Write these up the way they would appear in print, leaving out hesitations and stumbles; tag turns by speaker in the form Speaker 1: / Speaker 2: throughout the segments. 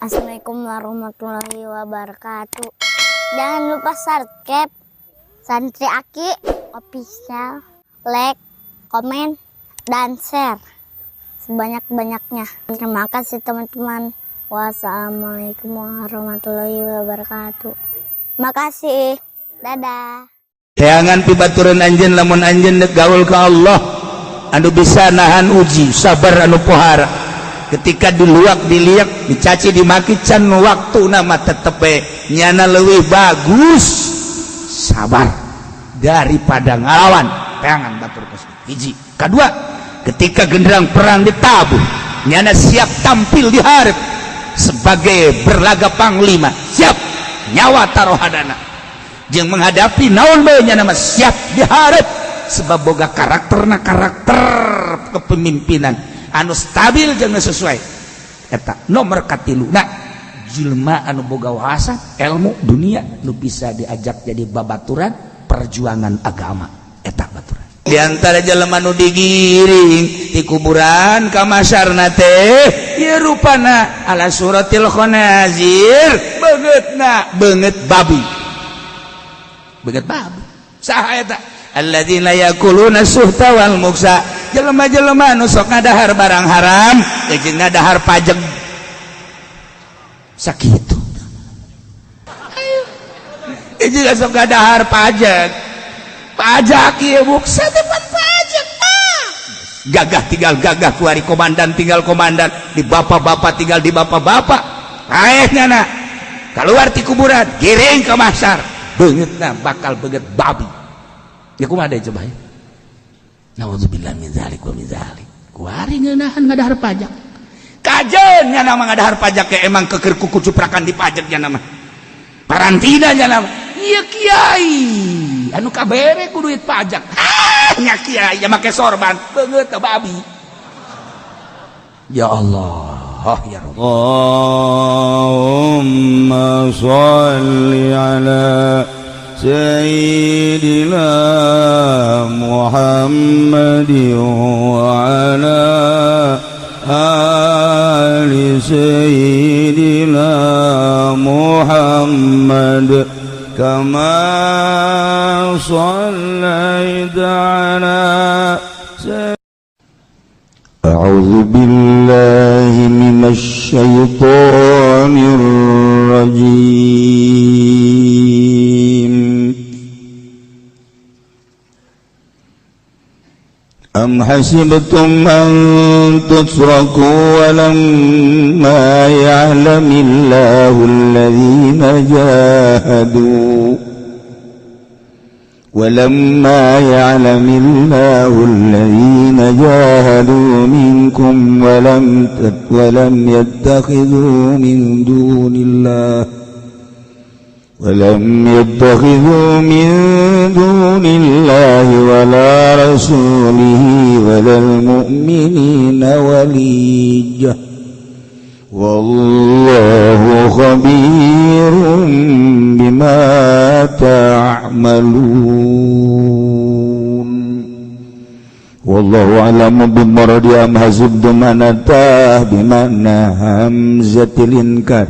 Speaker 1: Assalamualaikum warahmatullahi wabarakatuh. Jangan lupa subscribe Santri Aki Official, like, komen, dan share sebanyak-banyaknya. Terima kasih, teman-teman. Wassalamualaikum warahmatullahi wabarakatuh. Makasih. Dadah.
Speaker 2: Teangan pibaturan anjeun, lamun anjeun dek gaul ka Allah anu bisa nahan uji, sabar, anu pohara ketika diluak, diliak, dicaci, dimaki, can waktu nama tetep bae nyana leuwih bagus sabar daripada ngalawan. Teangan batur kos hiji. Kedua, ketika genderang perang ditabuh, nyana siap tampil di hareup sebagai berlaga panglima, siap nyawa taruhanana jeung menghadapi naon bae, nyana mah siap di hareup sebab boga karakterna, karakter kepemimpinan anu stabil jeung sesuai. Eta nomor katilu. Nah, jelma anu boga wawasan ilmu dunia nu bisa diajak jadi babaturan perjuangan agama, eta baturan. Di antara jelema nu digiring di kuburan ka mahsyarna teh ieu rupana ala suratil khanazir, beungeutna beungeut babi, beungeut babi. Saha eta? Alladzina yakuluna suhta wal muksa, jelema-jelema nu sok ngadahar barang haram jeung ngadahar pajak. Sakitu. Ayo, juga sok ngadahar pajak, pajak ieu muksa teh pan pajak. Ah, gagah tinggal gagah kuari, komandan tinggal komandan, di bapak-bapak tinggal di bapak-bapak. Aeh, nyana keluar ti kuburan, giring ke mahsyar, beungeutna bakal beungeut babi. Ya, kumaha deui coba ya? Naudzubillah min dzalik wa min dzalik. Kuari ngeunahan ngadahar pajak. Kajen nya nama ngadahar pajak ke emang keker kuku cuprakan di pajak nya nama. Parantina nya nama. Iya, kiai anu kabere ku duit pajak. Ah, nya kiai ya make sorban beungeut babi. Ya Allah, ya Rabb.
Speaker 3: اللهم صل على سيدنا محمد وعلى آل سيدنا محمد كما صليت على سيدنا. أعوذ بالله من الشيطان الرجيم. أم حسبتم أن تتركوا ولما يعلم الله الذين جاهدوا ولما يعلم الله الذين جاهدوا منكم ولم يتخذوا من دون الله ولم يتخذوا من دون الله ولا رسوله ولا المؤمنين وليجة والله خبير بما تعملون. والله أعلم بمراد. أم حسبتم أن بمعنى همزة الإنكار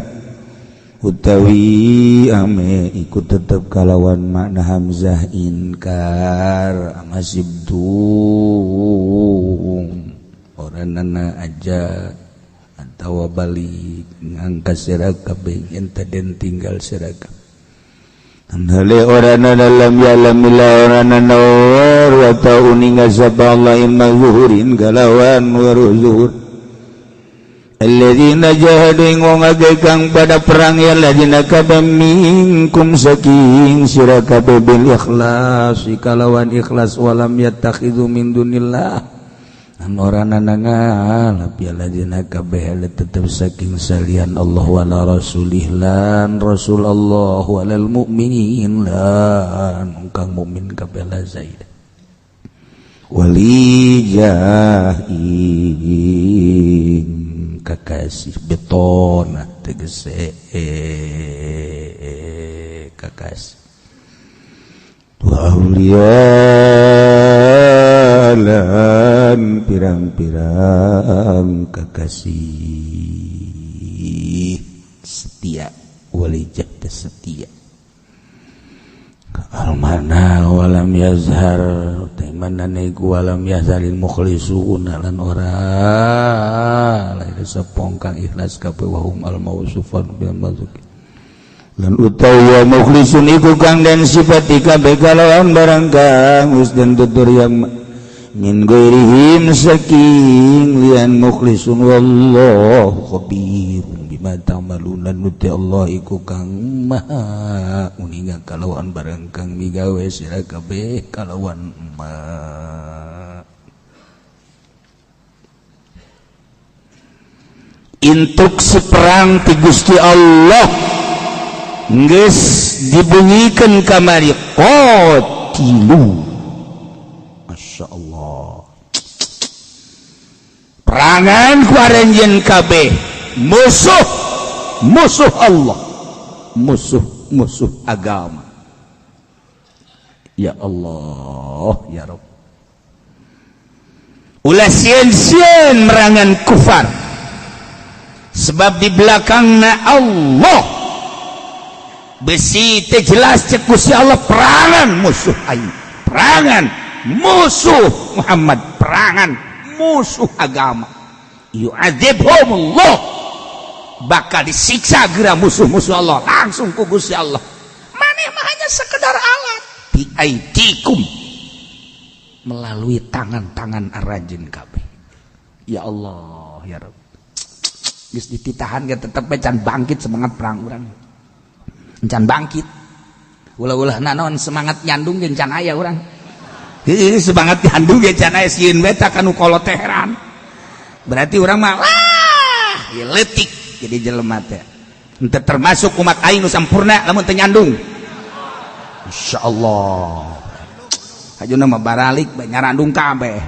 Speaker 3: utawi ame iku tetep kalawan makna hamzah inkar. Am hasibtum oranana aja atawa balik ngangka sira kabeh enta den tinggal sira kabeh. Hale oranana lam ya'lamillah oranana wa ta'uninga sapa Allah ilma zuhurin kalawan waruh zuhur. Alladzina jahadu ing wong akeh kang pada perang ya alladzina kabeh minkum saking sira kabeh bil ikhlas kalawan ikhlas walam yattakhidhu min dunillah an oranana ngalap ya alladzina kabeh tetep saking salian Allah wala rasulih lan rasul Allah walal mukminin lan kang mukmin kabeh la zaid walijah ing kakasih betona tegese kakasih wa auliya lan pirang-pirang kakasih. Setia walijah teh setia. Almana walam yazhar teh manane iku walam yazharil mukhlisun lan ora lain sepong kang ikhlas kabeh wahum al mausufan bil mazuk lan utawa mukhlisun iku kang den sifati kabeh kalawan barang kang wis den tutur yang min ghairihim saking lian mukhlisun wallahu khabirun bima ta'malun lan uti Allah iku kang maha uninga kalawan barang kang migawe sira kabeh kalawan ma.
Speaker 2: Instruksi perang ti Gusti Allah geus dibunyikan kamari qatilu. Masya Allah, perangan ku aranjeun kabeh musuh musuh Allah, musuh musuh agama. Ya Allah ya Rabb, ulah sieun-sieun merangan kufar sebab di belakangna Allah. Besi teh jelas cek Gusti Allah perangan musuh aing, perangan musuh Muhammad, perangan musuh agama. Yu'adzibhumullah, bakal disiksa geura musuh-musuh Allah langsung ku Gusti Allah. Maneh mah hanya sekedar alat biaidikum, melalui tangan-tangan aranjeun kabeh. Ya Allah ya Rabb, geus dititahan ge tetep we can bangkit semangat perang urang. Can bangkit ulah-ulah naon semangat nyandung ge can aya urang. Heuh, semangat nyandung ge can aya, sieun we ta kanu kolot Teheran. Berarti urang mah wah, ieu leutik jadi jelema teh. Henteu termasuk umat aing nu sampurna lamun teu nyandung. Insyaallah. Hajuna mah baralik bae nyarandung kabeh.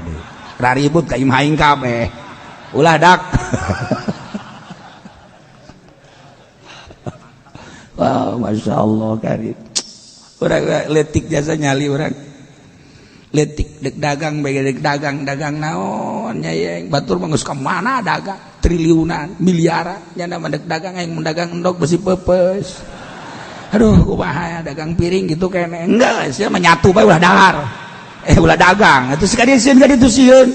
Speaker 2: Raribut ka imah aing kabeh. Ulah dak. Wow, Masya Allah karim. Orang letik jasa nyali orang. Letik dek dagang bae dek dagang dagang naon nya batur mah geus ka mana dagang triliunan miliaran nya mah dek dagang aing mun dagang endog besi peupeus. Aduh kumaha dagang piring gitu kene. Enggak sia mah nyatu bae ulah dahar. Ulah dagang. Atuh sekali sieun ka ditu sieun.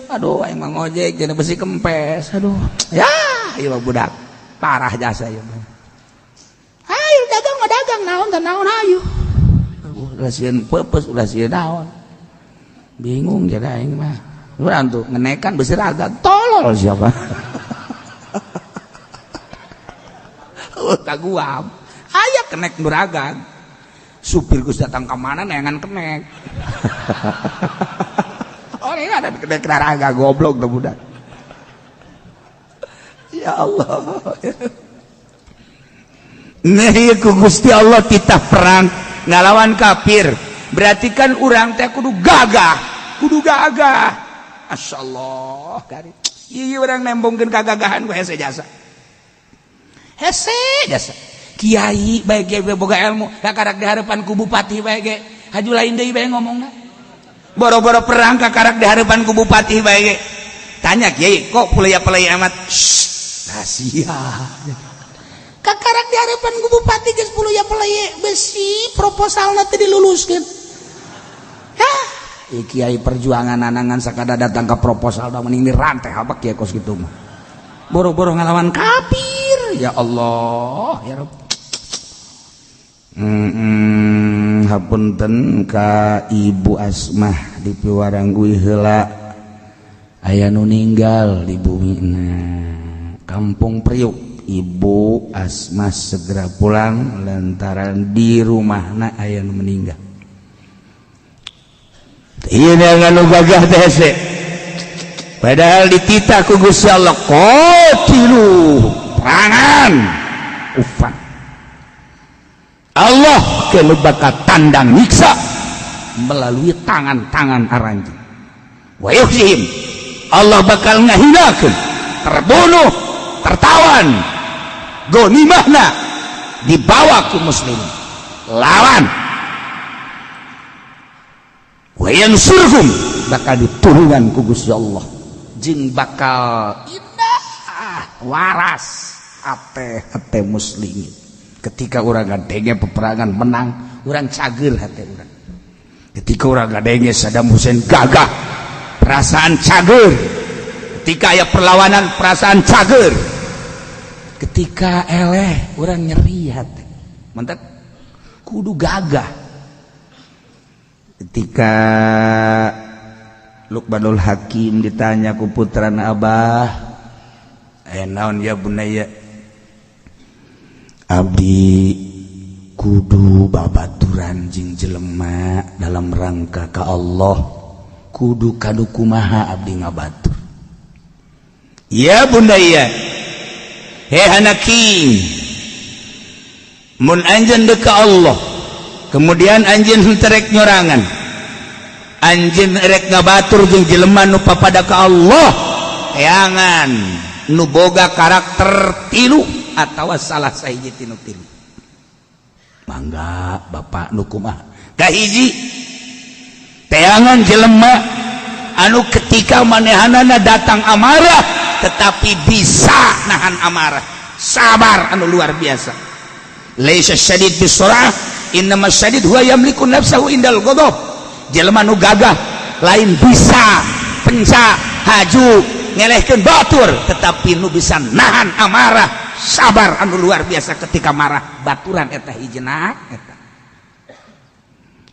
Speaker 2: Aduh aing mah ngojek jeung besi kempes. Aduh. Ya, ieu mah budak. Parah jasa ieu mah. Ayo dagang mah dagang naon dan naon ayo. Ulah sieun peupeus ulah sieun naon. Bingung jadi aing mah. Urang tuh ngenekan besi raga tolol siapa. Kaguam. Aya kenek nu raga. Supir geus datang ka mana neangan kenek. Oh ini ada kenek raga goblok tuh budak. Ya Allah. Nah, ku Gusti Allah titah perang ngalawan kafir. Berarti kan urang teh kudu gagah, kudu gagah. Masyaallah, kari. Ieu urang nembongkeun kagagahan ku hese jasa. Hese jasa. Kiai bae ge boga ilmu, kakarak di hareupan ku bupati bae ge. Haju lain deui bae ngomongna. Boro-boro perang kakarak di hareupan ku bupati bae ge. Tanya kiai, kok pulaya-pulaya amat? Shh, rahasia. Kakarak di harapan ku bupati geus puluh ya peleye besi proposalna teh diluluskeun. Hah, kiai perjuangan anangan sakada datang ke proposal da mending dirantai habak kiai kos kitu mah. Boro-boro ngalawan kafir. Ya Allah, ya Rabb. Hapunten ka Ibu Asmah di Piwarangui heula aya nu ninggal di bumina Kampung Priuk. Ibu Asmah segera pulang lantaran di rumahna aya nu meninggal. Ieu nu gagah teh hese. Padahal dititah ku Gusti Allah qatilu, perangan ufan. Allah ke bakal tandang nyiksa melalui tangan-tangan aranjeun. Wa yukhzihim, Allah bakal ngahinakeun, terbunuh, tertawan, gonimahna dibawa ku muslim lawan. Wa yansurhum, bakal ditulungan ku Gusti Allah jeung bakal indah waras Hate hate muslimin. Ketika urang ngadenge peperangan menang, urang cager hate urang. Ketika urang ngadenge Saddam Hussein gagah, perasaan cager. Ketika aya perlawanan, perasaan cager. Ketika eleh, urang nyeri hate. Mantap, kudu gagah. Ketika Luqmanul Hakim ditanya ku putrana, "Abah, naon ya bunaya?" "Abdi kudu babaturan jeung jelema dalam rangka ka Allah, kudu kadu kumaha abdi ngabatur?" "Ya bunaya, he anaki, mun anjeun deuk ka Allah, kemudian anjeun henteu rek nyorangan, anjeun rek ngabatur jeung jelema nu papada ka Allah, teangan nu boga karakter tilu atawa salah sahiji tinu tilu." "Mangga, Bapak, nu kumaha?" "Kahiji, teangan jelema anu ketika manehanana datang amarah tetapi bisa nahan amarah, sabar anu luar biasa. Laisa syadid bisurah, innama syadid huwa yamliku nafsahu indal ghadab. Jelema nu gagah lain bisa penca haju ngelehkeun batur, tetapi nu bisa nahan amarah, sabar anu luar biasa ketika marah. Baturan eta hijina eta.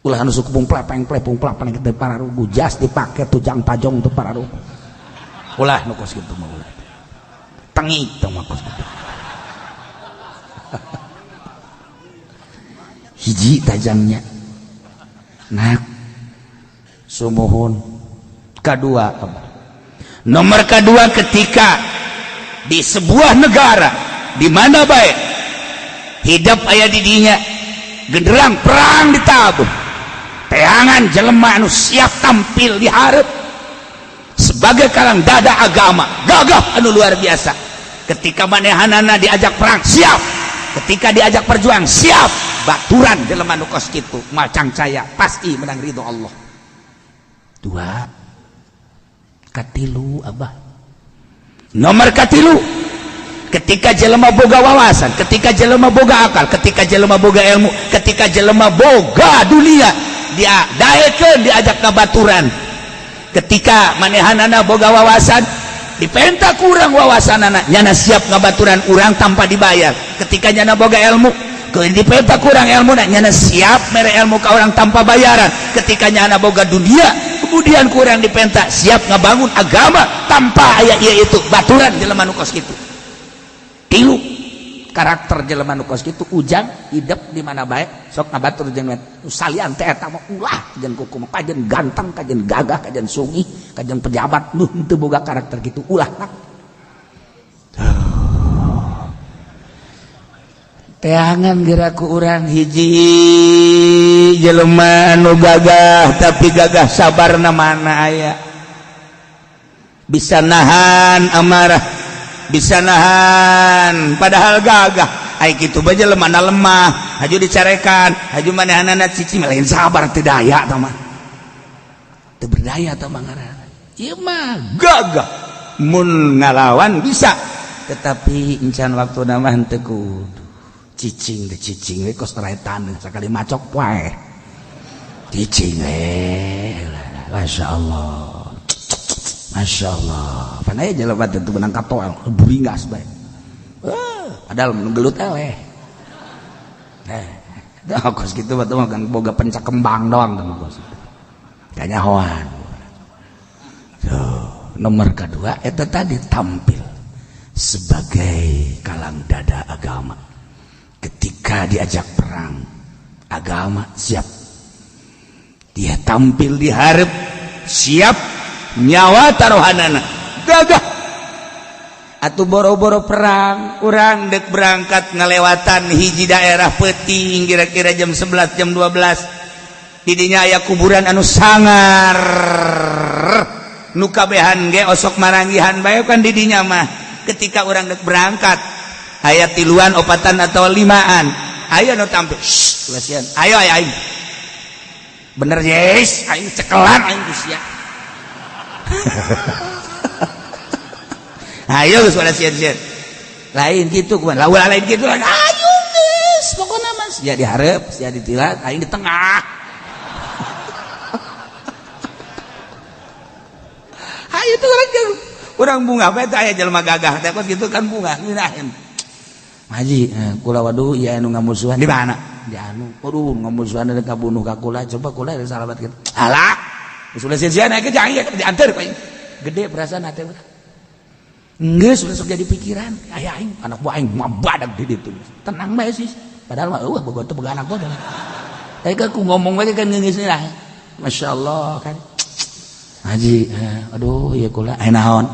Speaker 2: Ulah anu suku plepeng plepung plepeng teu pararugu, jas dipake tujang tajong teu pararugu. Ulah nu kos kitu mah, ulah. Tengik teh mah kos kitu. Hiji tajangnya, nah, sumuhun." Kedua apa? Nomor kedua, ketika di sebuah negara di mana baik hidup aya di dinya, genderang perang ditabuh, teangan jelema anu siap tampil di hareup sebagai kalang dada agama, gagah anu luar biasa. Ketika manehanana diajak perang siap, ketika diajak perjuang siap. Baturan jelema nu kos kitu moal cangcaya, pasti menang ridho Allah. Dua. Katilu, Abah? Nomor katilu, ketika jelema boga wawasan, ketika jelema boga akal, ketika jelema boga ilmu, ketika jelema boga dunia, dia daekeun diajak ka baturan. Ketika manehanana boga wawasan, dipenta kurang wawasanana, nyana siap ngabaturan urang tanpa dibayar. Ketika nyana boga ilmu, dipenta kurang ilmu, nyana siap mere ilmu ke orang tanpa bayaran. Ketika nyana boga dunia, kemudian kurang dipenta, siap ngabangun agama tanpa aya ieu itu. Baturan jelema nu kos kitu. Tilu karakter jelema nu kos kitu, ujang hidup di mana bae sok ngabatur jeung salian teh eta mah ulah. Jeung kuku mah kajen ganteng, kajen gagah, kajen sugih, kajen pejabat, nu henteu boga karakter kitu ulah. Nak, teangan geraku urang hiji jelema anu gagah tapi gagah sabarna mana aya, bisa nahan amarah, bisa nahan padahal gagah. Ai kitu bae jelema na lemah, haju dicarekan, haju manehanana cicing, lain sabar, teu daya tah mah, teu berdaya tah mah ngaranna. Ieu mah gagah mun ngalawan bisa, tetapi encan waktu mah henteu kudu cicing deh, cicing we kos taneuh, sakali macok poe cicing we. Masya Allah, Masya Allah, pan aya jelema teh teu beunang katoel, beringas bae, padahal mun gelut eleh. Eh, dah kos kitu mah kan boga pencak kembang doang teh mah kos kitu kanyahoan. Tuh, nomor kedua eta tadi, tampil sebagai kalang dada agama. Ketika diajak perang agama siap, dia tampil di hareup, siap nyawa taruhanana, gagah. Atau boro-boro perang, urang dek berangkat ngelewatan hiji daerah peting, kira-kira jam 11, jam 12, didinya aya kuburan anu sangar, nu kabehan ge osok maranggihan bae kan didinya mah. Ketika urang dek berangkat aya tiluan, opatan atau limaan, ayo nu tampil. Shh, ayo ayo ayo, bener, yes, aing cekelan aing ku sia. Ayo geus pada sieun-sieun. Lain kitu kumaha? Lah lain kitu. Ayo geus, pokona mah sia dihareup, sia ditilat, aing di tengah. Hayu tuh orang bunga bae teh aya jelema gagah teh kos kitu kan bunga ngeunaheun. Haji, kula waduh ieu anu ngamusuhan di mana? Di anu. Waduh ngamusuhan rek ngabunuh ka kula, coba kula salamat kitu. Alah. Geus ulah sia-sia naik ke jangan diantar ku aing. Gede perasaan hati urang. Geus ulah sok jadi pikiran. Aya aing anak buah aing mah badag di ditu. Tenang bae sih. Padahal mah eueuh boga teu boga anak buah. Tapi kan ku ngomong bae kan geus lah. Masyaallah kan. Haji, aduh ieu kula aya naon?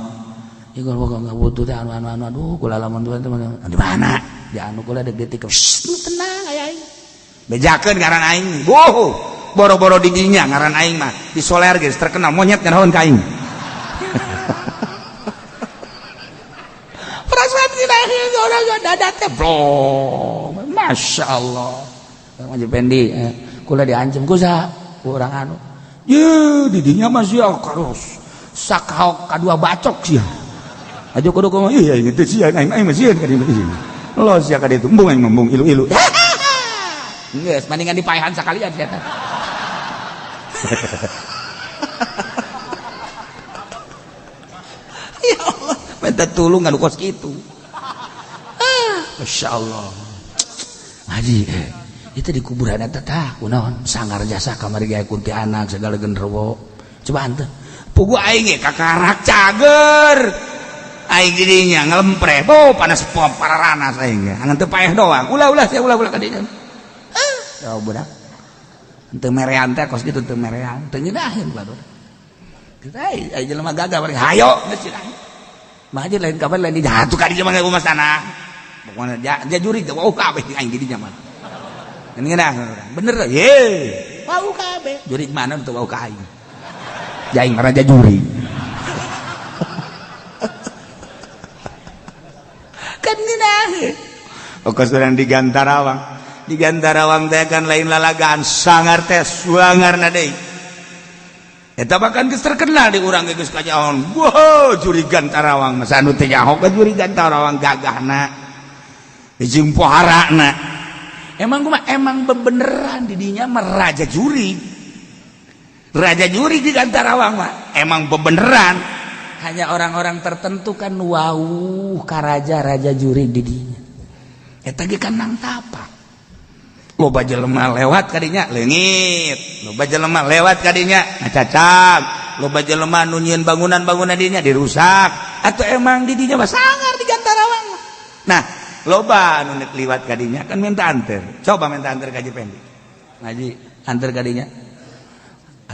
Speaker 2: Ieu kula boga ngabutuh teh anu anu anu aduh kula lamun teh di mana? Di anu kula deuk detik. Tenang aya aing. Bejakeun ngaran aing. Boh, boro-boro di dinya ngaran aing mah. Di Soler geus terkenal monyet ngaraon ka aing. Perasaan orang dada teh blong. Masya Allah. Haji Pendi, kula diancam ku saha? Ku urang anu. Ye, didinya mah sia karus. Sakaok kadua bacok sia. Aja kudu kumaha iya ieu teh sia aing aing mah sieun ka dieu. Lo sia ka ditu embung aing embung ilu-ilu. Geus mendingan dipaehan sakalian sia teh. Ya Allah, minta tulung anu kos kitu. Masya Allah. Haji, itu di kuburan eta tah kunaon sangar jasa kamari ge kuntianak segala genderuwo. Coba henteu. Puguh aing ge kakarak cager. Aing di dinya ngelempre, oh panas pararanas aing ge. Angan teu paeh doang. Ulah-ulah sia ulah-ulah ka dinya. Ah, budak. Henteu merean teh kos kitu teu merean, teu ngeunaheun batur. Kita ai jelema gagah bari hayo geus cenah. Mah aja lain kabar lain dijatuh ka dinya mah kumaha tanah. Pokona ja jurig teh wau kabeh aing di dinya mah. Ini nah, bener ye. Wau kabeh. Jurig mana teu wau ka aing. Jaing raja jurig. Kan ngeunaheun. Okos urang di Gantarawang. Di Gantarawang teh kan lain lalagaan sangar teh suangarna deui. Eta bahkan geus terkenal di urang geus kanyaon. Wow, jurig Gantarawang mah anu teh nyaho ka jurig Gantarawang gagahna. Jeung poharana. Emang kumaha emang bebeneran di dinya mah raja jurig. Raja jurig di Gantarawang mah emang bebeneran. Hanya orang-orang tertentu kan wauh ka raja-raja jurig di dinya. Eta ge kan nang tapa. Loba jelema lewat kadinya leungit, loba jelema lewat kadinya ngacacag, loba jelema nu nyieun bangunan-bangunan dinya dirusak, atau emang di dinya mah sangar di Gantarawang. Nah, loba anu nek liwat kadinya kan minta anter. Coba minta anter ka Haji Pendi. Ngaji anter kadinya.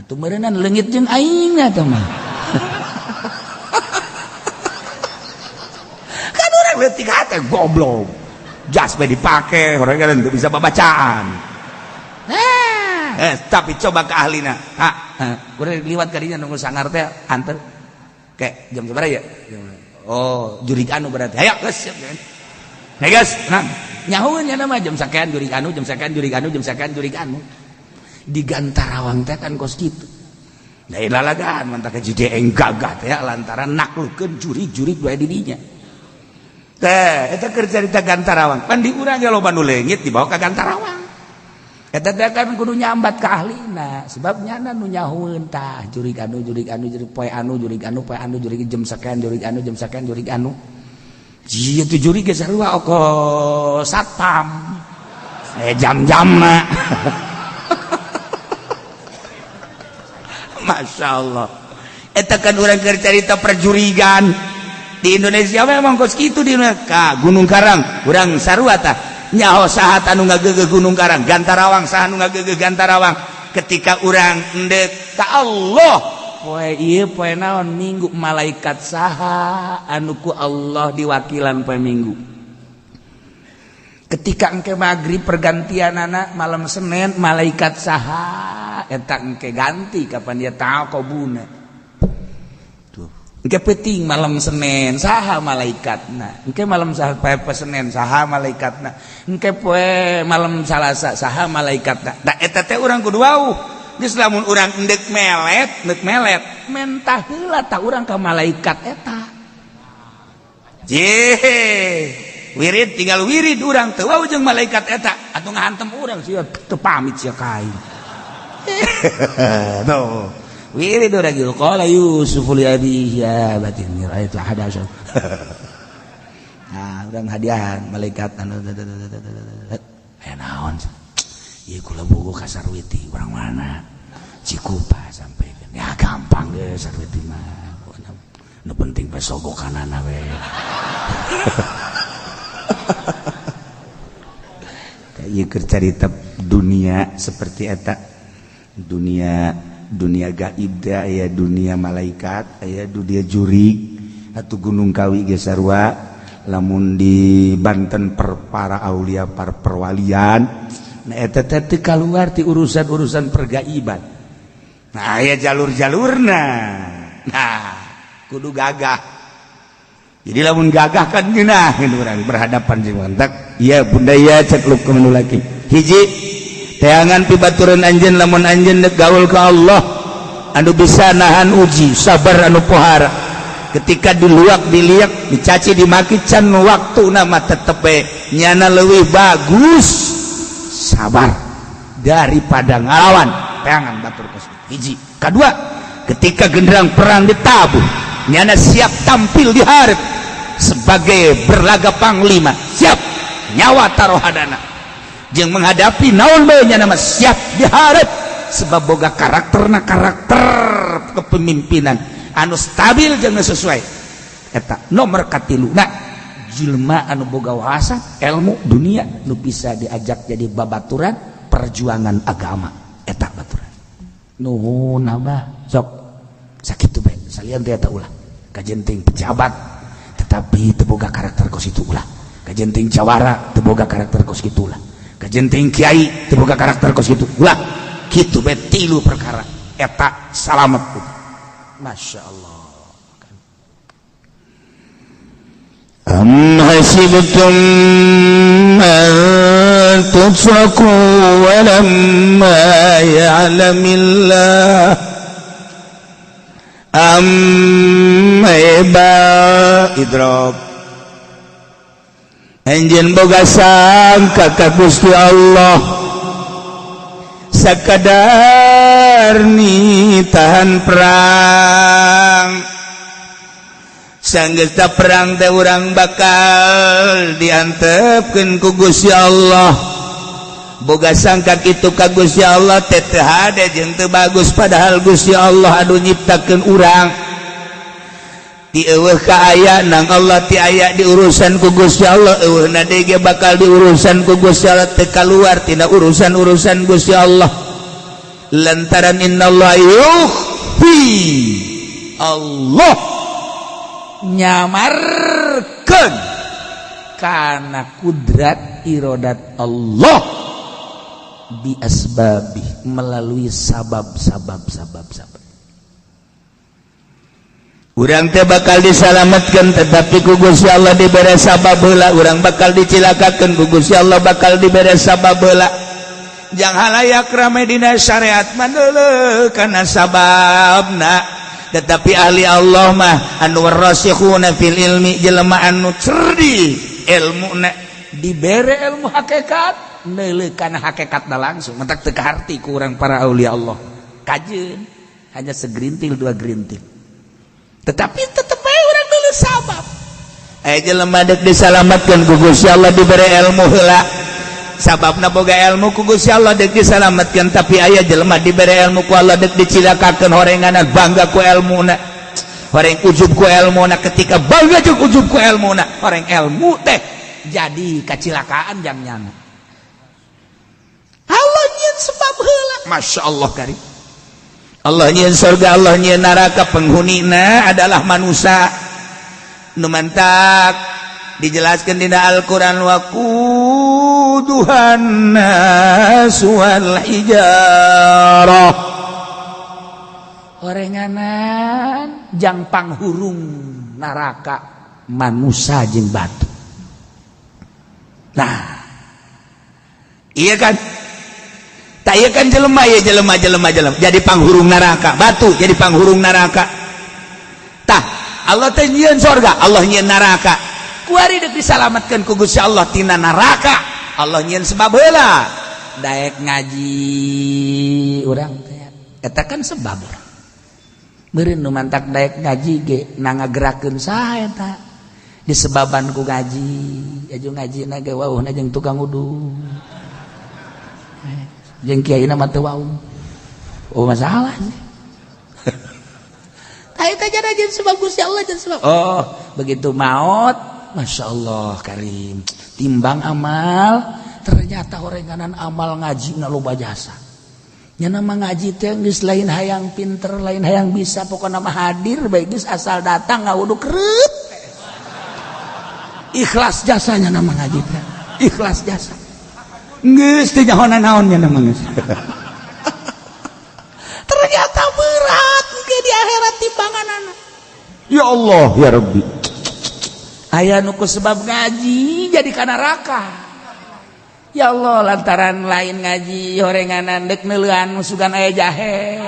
Speaker 2: Atuh meureunnan leungit jeung aing atuh mah. Kan urang leutik hate goblok. Jas bae dipake, orang kan teu bisa babacaan. Nah, tapi coba ke ahlina. Ha, urang liwat kadinya nunggu sangar teh anter. Kayak jam sabaraha ya? Oh, jurig anu berarti. Hayo geus siap. Hey guys, nah, nyahueun nya mah jam sakean jurig anu, jam sakean jurig anu, jam sakean jurig anu. Di Gantarawang teh kan kos kitu. Da lalagaan mantap ka jideeng gagah teh lantaran naklukeun jurig-jurig bae di dinya. Teh, eta keur carita Gantarawang. Pan di urang ge loba nu leungit dibawa ka Gantarawang. Eta teh kan kudu nyambat ka ahlina, sebab nyana nu nyahueun tah jurig anu, jurig anu, jurig poe anu, jurig anu, poe anu, jurig jam sakean, jurig anu, jam sakean, jurig anu. Jieu tuh jurig ge sarua oko satpam. Jam-jamna. Masya Allah. Eta kan urang keur carita perjurigan. Di Indonesia memang kos kitu di Indonesia. Gunung Karang urang sarua tah. Nyaho saha anu ngageugeuh Gunung Karang, Gantarawang saha anu ngageugeuh Gantarawang. Ketika urang endek ka Allah, poe ieu poe naon minggu malaikat saha anu ku Allah diwakilan poe minggu. Ketika engke maghrib pergantian anak malam Senin malaikat saha eta engke ganti kapan dia taqobuna. Engke penting malam Senin saha malaikatna, engke malam saha poe Senin saha malaikatna, engke poe malam Salasa saha malaikatna. Da eta teh urang kudu wauh. Geus lamun urang endek melet, endek melet, mentah heula tah urang ka malaikat eta. Jeh. Wirid tinggal wirid urang teu wau jeung malaikat eta atuh ngahantem urang sia teu pamit sia ka aing. Tuh. Wirid urang gitu. Qala Yusuf li abihi ya abati inni ra'aitu ahada asyara. Nah, urang hadiahan malaikat anu aya naon? Ieu kula bogo ka Sarwiti, urang mana? Cikupa sampai. Ya gampang ge Sarwiti mah. Nu penting bae sogokanana we. Ieu keur carita dunia seperti eta. Dunia dunia gaib teh aya dunia malaikat, aya dunia jurig atuh Gunung Kawi ge sarua. Lamun di Banten per para aulia par perwalian, nah eta teh teu kaluar ti urusan-urusan pergaiban. Nah aya jalur-jalurna. Nah kudu gagah. Jadi lamun gagah kan ngeunaheun urang berhadapan jeung mantak. Iya bunda iya cek Luqmanul Hakim. Hiji teangan pibaturan anjeun lamun anjeun deuk gaul ka Allah anu bisa nahan uji, sabar anu pohara. Ketika diluak diliak dicaci dimaki can waktu nama tetep bae nyana leuwih bagus sabar daripada ngalawan teangan batur kos. Hiji. Kadua, ketika genderang perang ditabuh nyana siap tampil di hareup sebagai berlaga panglima, siap nyawa taruhadana jeung menghadapi naon bae nyana mah siap di hareup sebab boga karakterna karakter kepemimpinan anu stabil jeung sesuai. Eta nomor katilu. Nah jelema anu boga wawasan ilmu dunia nu bisa diajak jadi babaturan perjuangan agama eta baturan. Nuhun abah sok sakitu bae salian teh eta ulah kajenting pejabat tetapi teu boga karakter kos kitu ulah, kajenting jawara teu boga karakter kos kitu ulah, kajenting kiai teu boga karakter kos kitu ulah. Kitu bae tilu perkara eta salamet. Masya Allah.
Speaker 3: Am hasibtum an tutraku walamma ya'lamillah am iba idrok. Anjeun boga sangka ka Gusti Allah sakadar ni tahan perang, sanggeus perang teh urang bakal diantepkeun ku Gusti Allah. Boga sangka kitu ka Gusti Allah teh teu hade jeung teu bagus, padahal Gusti Allah anu nyiptakeun urang. Ti eueuh ka aya nang Allah, ti aya diurusan ku Gusti Allah, eueuhna deui ge bakal diurusan ku Gusti Allah, teu kaluar tina urusan-urusan Gusti Allah. Lantaran innallaha yukhfi, Allah nyamarkeun kana kudrat irodat Allah bi asbabi, melalui sabab-sabab sabab-sabab. Urang teh bakal disalamatkan tetapi ku Gusti Allah dibere sabab heula, urang bakal dicilakakeun ku Gusti Allah bakal dibere sabab heula. Jang halayak rame dina syariat mah deuleu kana sababna, tetapi ahli Allah mah anu rasikhuna fil ilmi, jelema anu cerdik ilmuna dibere ilmu hakikat neuleuh kana hakikatna langsung, mentak teu kaharti ku urang para aulia Allah. Kajeun hanya segerintil dua gerintil, tetapi tetep bae urang neuleuh sabab. Aya jelema deuk disalamatkeun ku Gusti Allah dibere ilmu heula, sababna boga ilmu ku Gusti Allah deuk disalamatkeun, tapi aya jelema dibere ilmu ku Allah deuk dicilakakeun, horenganan bangga ku ilmuna, horeng ujub ku ilmuna. Ketika bangga jeung ujub ku ilmuna, horeng ilmu teh jadi kacilakaan jang nyana. Allah nyieun sebab heula, Masya Allah karim. Allah nyieun surga, Allah nyieun neraka, penghunina adalah manusia. Nu mantak dijelaskan dina Al-Qur'an waquduhan nas wal hijarah. Horenganan jang panghurung neraka manusia jeung batu. Nah, iya kan? Tak iya kan jelema ya jelema jelema jelema jadi panghurung neraka, batu jadi panghurung neraka. Tah, Allah teh nyieun sorga, Allah nyieun neraka.
Speaker 2: Kuari dek disalamatkan ku Gusti Allah tina neraka, Allah nyieun sebab heula daek ngaji urang teh. Eta kan sebab urang meureun nu mantak daek ngaji ge na ngagerakeun saha eta, disebaban ku ngaji. Aju ngaji na ge wauhna jeung tukang wudu jeung kiai na mah teu wau. Oh, masalah sih. Tah, eta jadi sebab Gusti Allah, jadi sebab. Oh, begitu maut, Masya Allah karim, timbang amal, ternyata orenganan amal ngaji na loba jasa. Nya nama ngaji teh geus lain hayang pinter, lain hayang bisa, pokokna mah hadir bae geus, asal datang ngawudu keret. Ikhlas jasanya nama ngaji teh. Ikhlas jasa. Geus teu nyaho naon nya nama geus. Ternyata berat ke di akhirat timbanganana. Ya Allah ya Rabbi. Aya nu ku sebab ngaji jadi ka neraka. Ya Allah, lantaran lain ngaji horenganan dek neuleuan sugan aya jahe.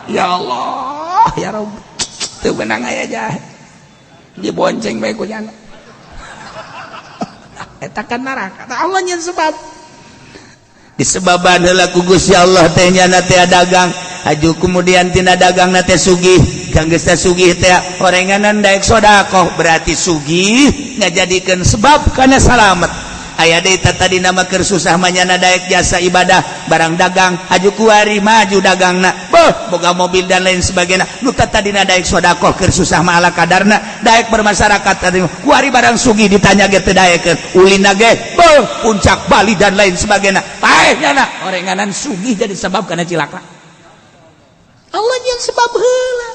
Speaker 2: Ya Allah ya Rabbi, teu beunang aya jahe. Dibonceng bae ku nyana. Eta kan neraka. Tah, Allah nyeun sebab. Disebaban heula ku Gusti Allah teh nyana teh dagang, aju kemudian tina dagang na teh sugih. Kang geus teh sugih teh horenganan daek sedekah, berarti sugih ngajadikeun sebab kana salamet. Aya deui tadi nama keur susah mah nyana daek jasa ibadah barang dagang, aju kuari maju dagangna, beuh, boga mobil dan lain sebagainya. Nu tadina daek sedekah keur susah mah ala kadarna, daek bermasyarakat tadi, kuari barang sugih ditanya ge teu daekeun, ulina ge beuh, puncak Bali dan lain sebagainya. Paeh nyana orenganan sugih jadi sebab kana cilaka. Allah yang sebab heula.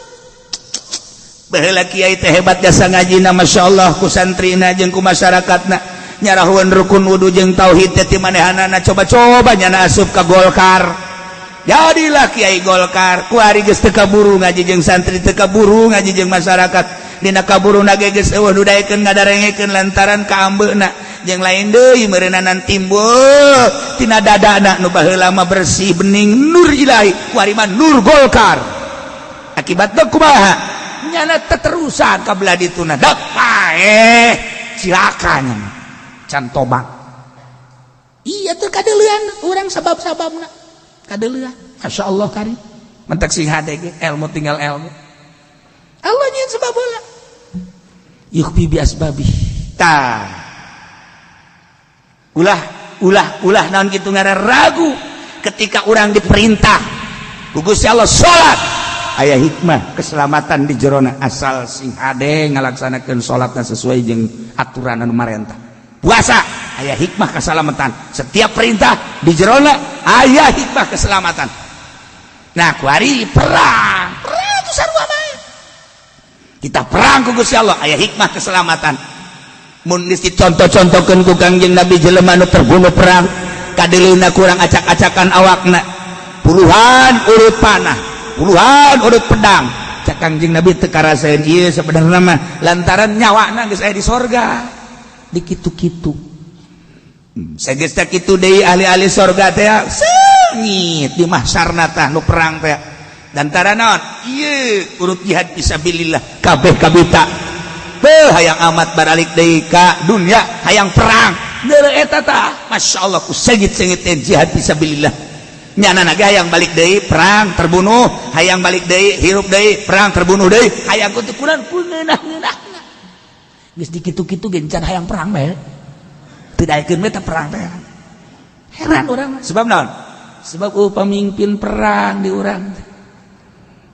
Speaker 2: Baheula kiai teh hebat jasa ngajina, Masya Allah, ku santrina jeung ku masyarakatna, nyarahuan rukun wudu jeung tauhid teh ti manehanana. Coba-coba nyana asup ka Golkar, jadilah kiai Golkar. Kuari geus teu kaburu ngaji jeung santri, teu kaburu ngaji jeung masyarakat. Dina kaburu ge geus euweuh nu daekeun ngadarengekeun lantaran kaambeuna jeung lain deui meureunana timbul tina dadana. Nu baheula mah bersih bening nur ilahi, kuari mah nur Golkar. Akibatna kumaha? Nyana teterusan ka belah dituna, dak paeh, cilaka nyana can tobat. Iya tuh, kadeulean urang sabab-sababna kadeulean. Masya Allah karim, mentak sing hade ge ilmu tinggal ilmu. Allah nyieun sebab heula, yukhfi bi asbabi. Tah, ulah ulah ulah naon kitu ngaran ragu ketika orang diperintah ku Gusti Allah salat, aya hikmah keselamatan di jerona, asal sing hade ngalaksanakeun salatna sesuai jeung aturan anu marentah. Puasa aya hikmah keselamatan. Setiap perintah di jerona aya hikmah keselamatan. Nah, kuari perang, perang itu sarua bae. Kita perang ku Gusti Allah aya hikmah keselamatan. Mun geus dicontoh-contohkeun ku Kangjeng Nabi, jelema nu terbunuh perang kadeuleuna kurang acak-acakan awakna, puluhan urut panah, puluhan urut pedang, cak Kangjeng Nabi teu karasaeun ieu sebenarnya mah, lantaran nyawana geus aya di sorga. Dikitu-kitu sageus teh kitu deui, ahli-ahli sorga teh seungit di mahsyarna. Tah, nu perang teh lantaran naon ieu urut jihad fisabilillah kabeh kabita. Beuh, hayang amat baralik deui ka dunya, hayang perang. Deuleu eta tah, Masya Allah, ku seungit-seungit teh jihad fisabilillah. Nyana ge hayang balik deui perang, terbunuh, hayang balik deui, hirup deui, perang, terbunuh deui, hayang kutu kurang kungeunah-ngeunahna. Geus dikitu-kitu ge can hayang perang bae, teu daekeun we teh perang teh. Heran urang mah. Sebab naon? Sebab pemimpin perang di urang teh,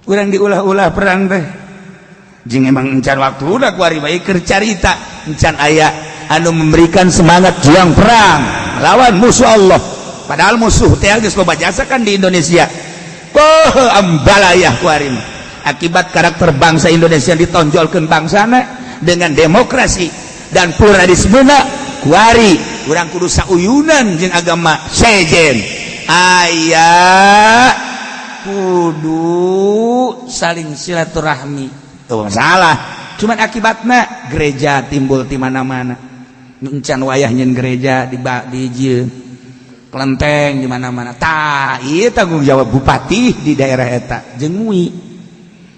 Speaker 2: urang diulah-ulah perang teh jeung emang encan waktu udah kuari bae keur carita, encan aya anu memberikan semangat juang perang melawan musuh Allah. Padahal musuh teh geus loba jasa kan di Indonesia. Oh, ambalayah kuari mah. Akibat karakter bangsa Indonesia ditonjolkeun bangsana dengan demokrasi dan pluralisme, kuari urang kudu sauyunan jeung agama sejen, aya kudu saling silaturahmi. Tuh masalah, cuman akibatnya gereja timbul di mana-mana. Encan wayah nyen gereja di jieun kelenteng di mana-mana. Tah, ieu tanggung jawab bupati di daerah eta jeung MUI.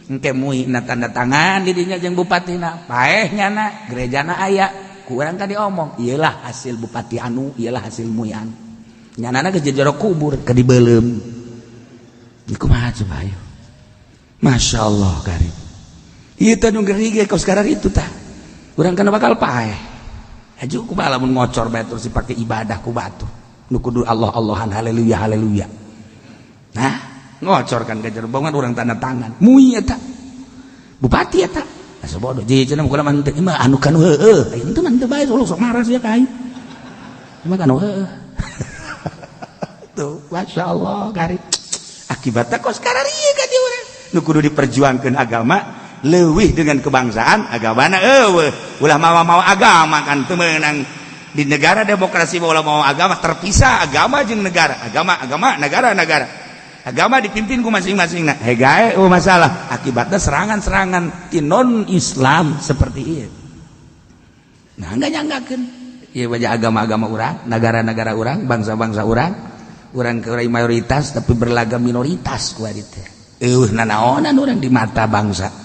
Speaker 2: Engke MUI na tanda tangan di dinya jeung bupatina, paeh nyana gerejana aya. Ku urang tadi omong, iyalah hasil bupati anu, iyalah hasil mui anu. Nyanana ke jero kubur, ke dibelem. Ieu kumaha coba ayo. Masya Allah karim. Ieu teh nu ngeri ge kos sekarang itu tah. Urang kana bakal paeh. Haju kumaha lamun ngocor bae terus dipake ibadah ku batur. Nu kudu Allah Allahan haleluya haleluya. Nah, ngocor kan ke jero bangun urang tanda tangan. Mui eta. Bupati eta. Asa bodoh jadi cenah mah mah teu mah anu kan heueuh. Ayeuna teh mah teu bae sok marah sia ka aing. Mah kan heueuh. Tuh, Masya Allah karim. Akibatnya kos kararieu ka di urang. Nu kudu diperjuangkeun agama leuwih dengan kebangsaan agamana eueuh. Ulah mawa-mawa agama kan teu meunang di negara demokrasi ulah mawa agama terpisah agama jeung negara, agama agama negara negara. Agama dipimpin ku masing-masing. Nah, hegae oh masalah. Akibatnya serangan-serangan ti non Islam seperti ieu. Nah, enggak nyanggakeun. Ieu wajah agama-agama urang, negara-negara urang, bangsa-bangsa urang, urang ke mayoritas tapi berlagak minoritas ku teh. Eueuh nanaonan urang di mata bangsa.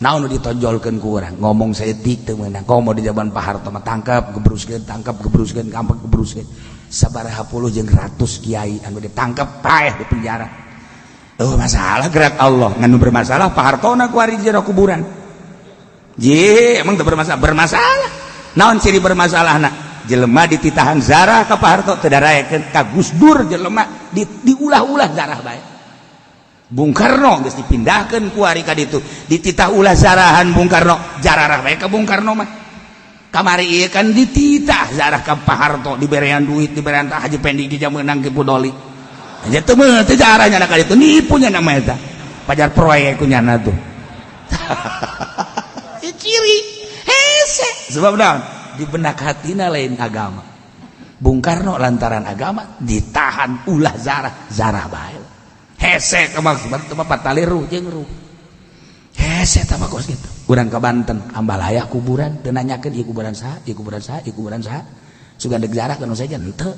Speaker 2: Naon nu ditonjolkeun ku urang? Ngomong saeutik teu meunang. Komo di zaman Pak Harto mah tangkap, gebruskeun, tangkap, gebruskeun, tangkap, gebruskeun. Sabaraha puluh jeung ratus kiai anu ditangkap paeh di penjara. Oh masalah gerak Allah nganu bermasalah Pak Hartona ku ari jero kuburan. Je emang teu bermasalah, bermasalah. Naon ciri bermasalahna? Jelema dititahan zarah ka Pak Harto teu daraekeun ka Gus Dur jelema diulah-ulah zarah bae. Bung Karno geus dipindahkeun ku ari ka ditu, dititah ulah zarahan Bung Karno, jararah bae ka Bung Karno mah. Kamari ieu kan dititah zarah ka Pak Harto, diberean duit, diberean tah Haji Pendi ge meunang ke Pudoli. Aja teu meunang teh jarahnya ka ditu, nipu nya nama eta. Pajar proyek ku nyana tuh. Ciri hese. Sebab naon? Di benak hatina lain agama. Bung Karno lantaran agama ditahan ulah zarah, zarah bae. Hese kemah teu mah patali ruh jeung ruh. Hese tah mah kos kitu. Urang ka Banten, Ambalaya kuburan teu nanyakeun ieu kuburan saha, ieu kuburan saha, ieu kuburan saha. Sugan deuk zarah kana saja henteu.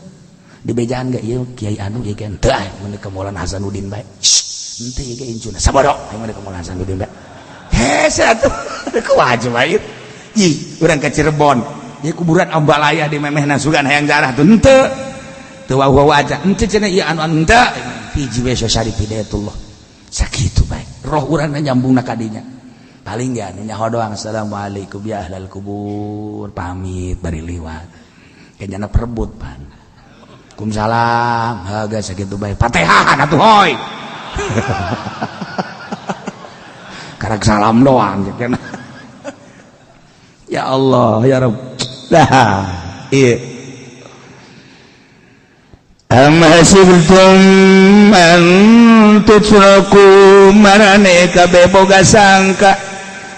Speaker 2: Dibejaan ge ieu kiai anu ieu ge henteu ah mun ka Maulana Hasanuddin bae. Henteu ieu ge incuna. Sabodo aya mun ka Maulana Hasanuddin bae. Hese atuh. Kumaha coba ieu? Ih, urang ka Cirebon. Ieu kuburan Ambalaya di memehna sugan hayang zarah tuh henteu. Teu wau-wau aja. Henteu cenah ieu anu anu henteu. Hiji we Syarif Hidayatullah. Sakitu bae. Roh urang nyambungna ka dinya. Paling ge anu nyaho doang assalamualaikum ya ahlal kubur, pamit bari liwat. Kayaknya perebut pan. Waalaikumsalam, haga sakitu bae. Fatehahan atuh hoy. Karak salam doang ya Allah ya Rabb. Dah iya.
Speaker 3: Am hasibtum an tutraku marane kabeh boga sangka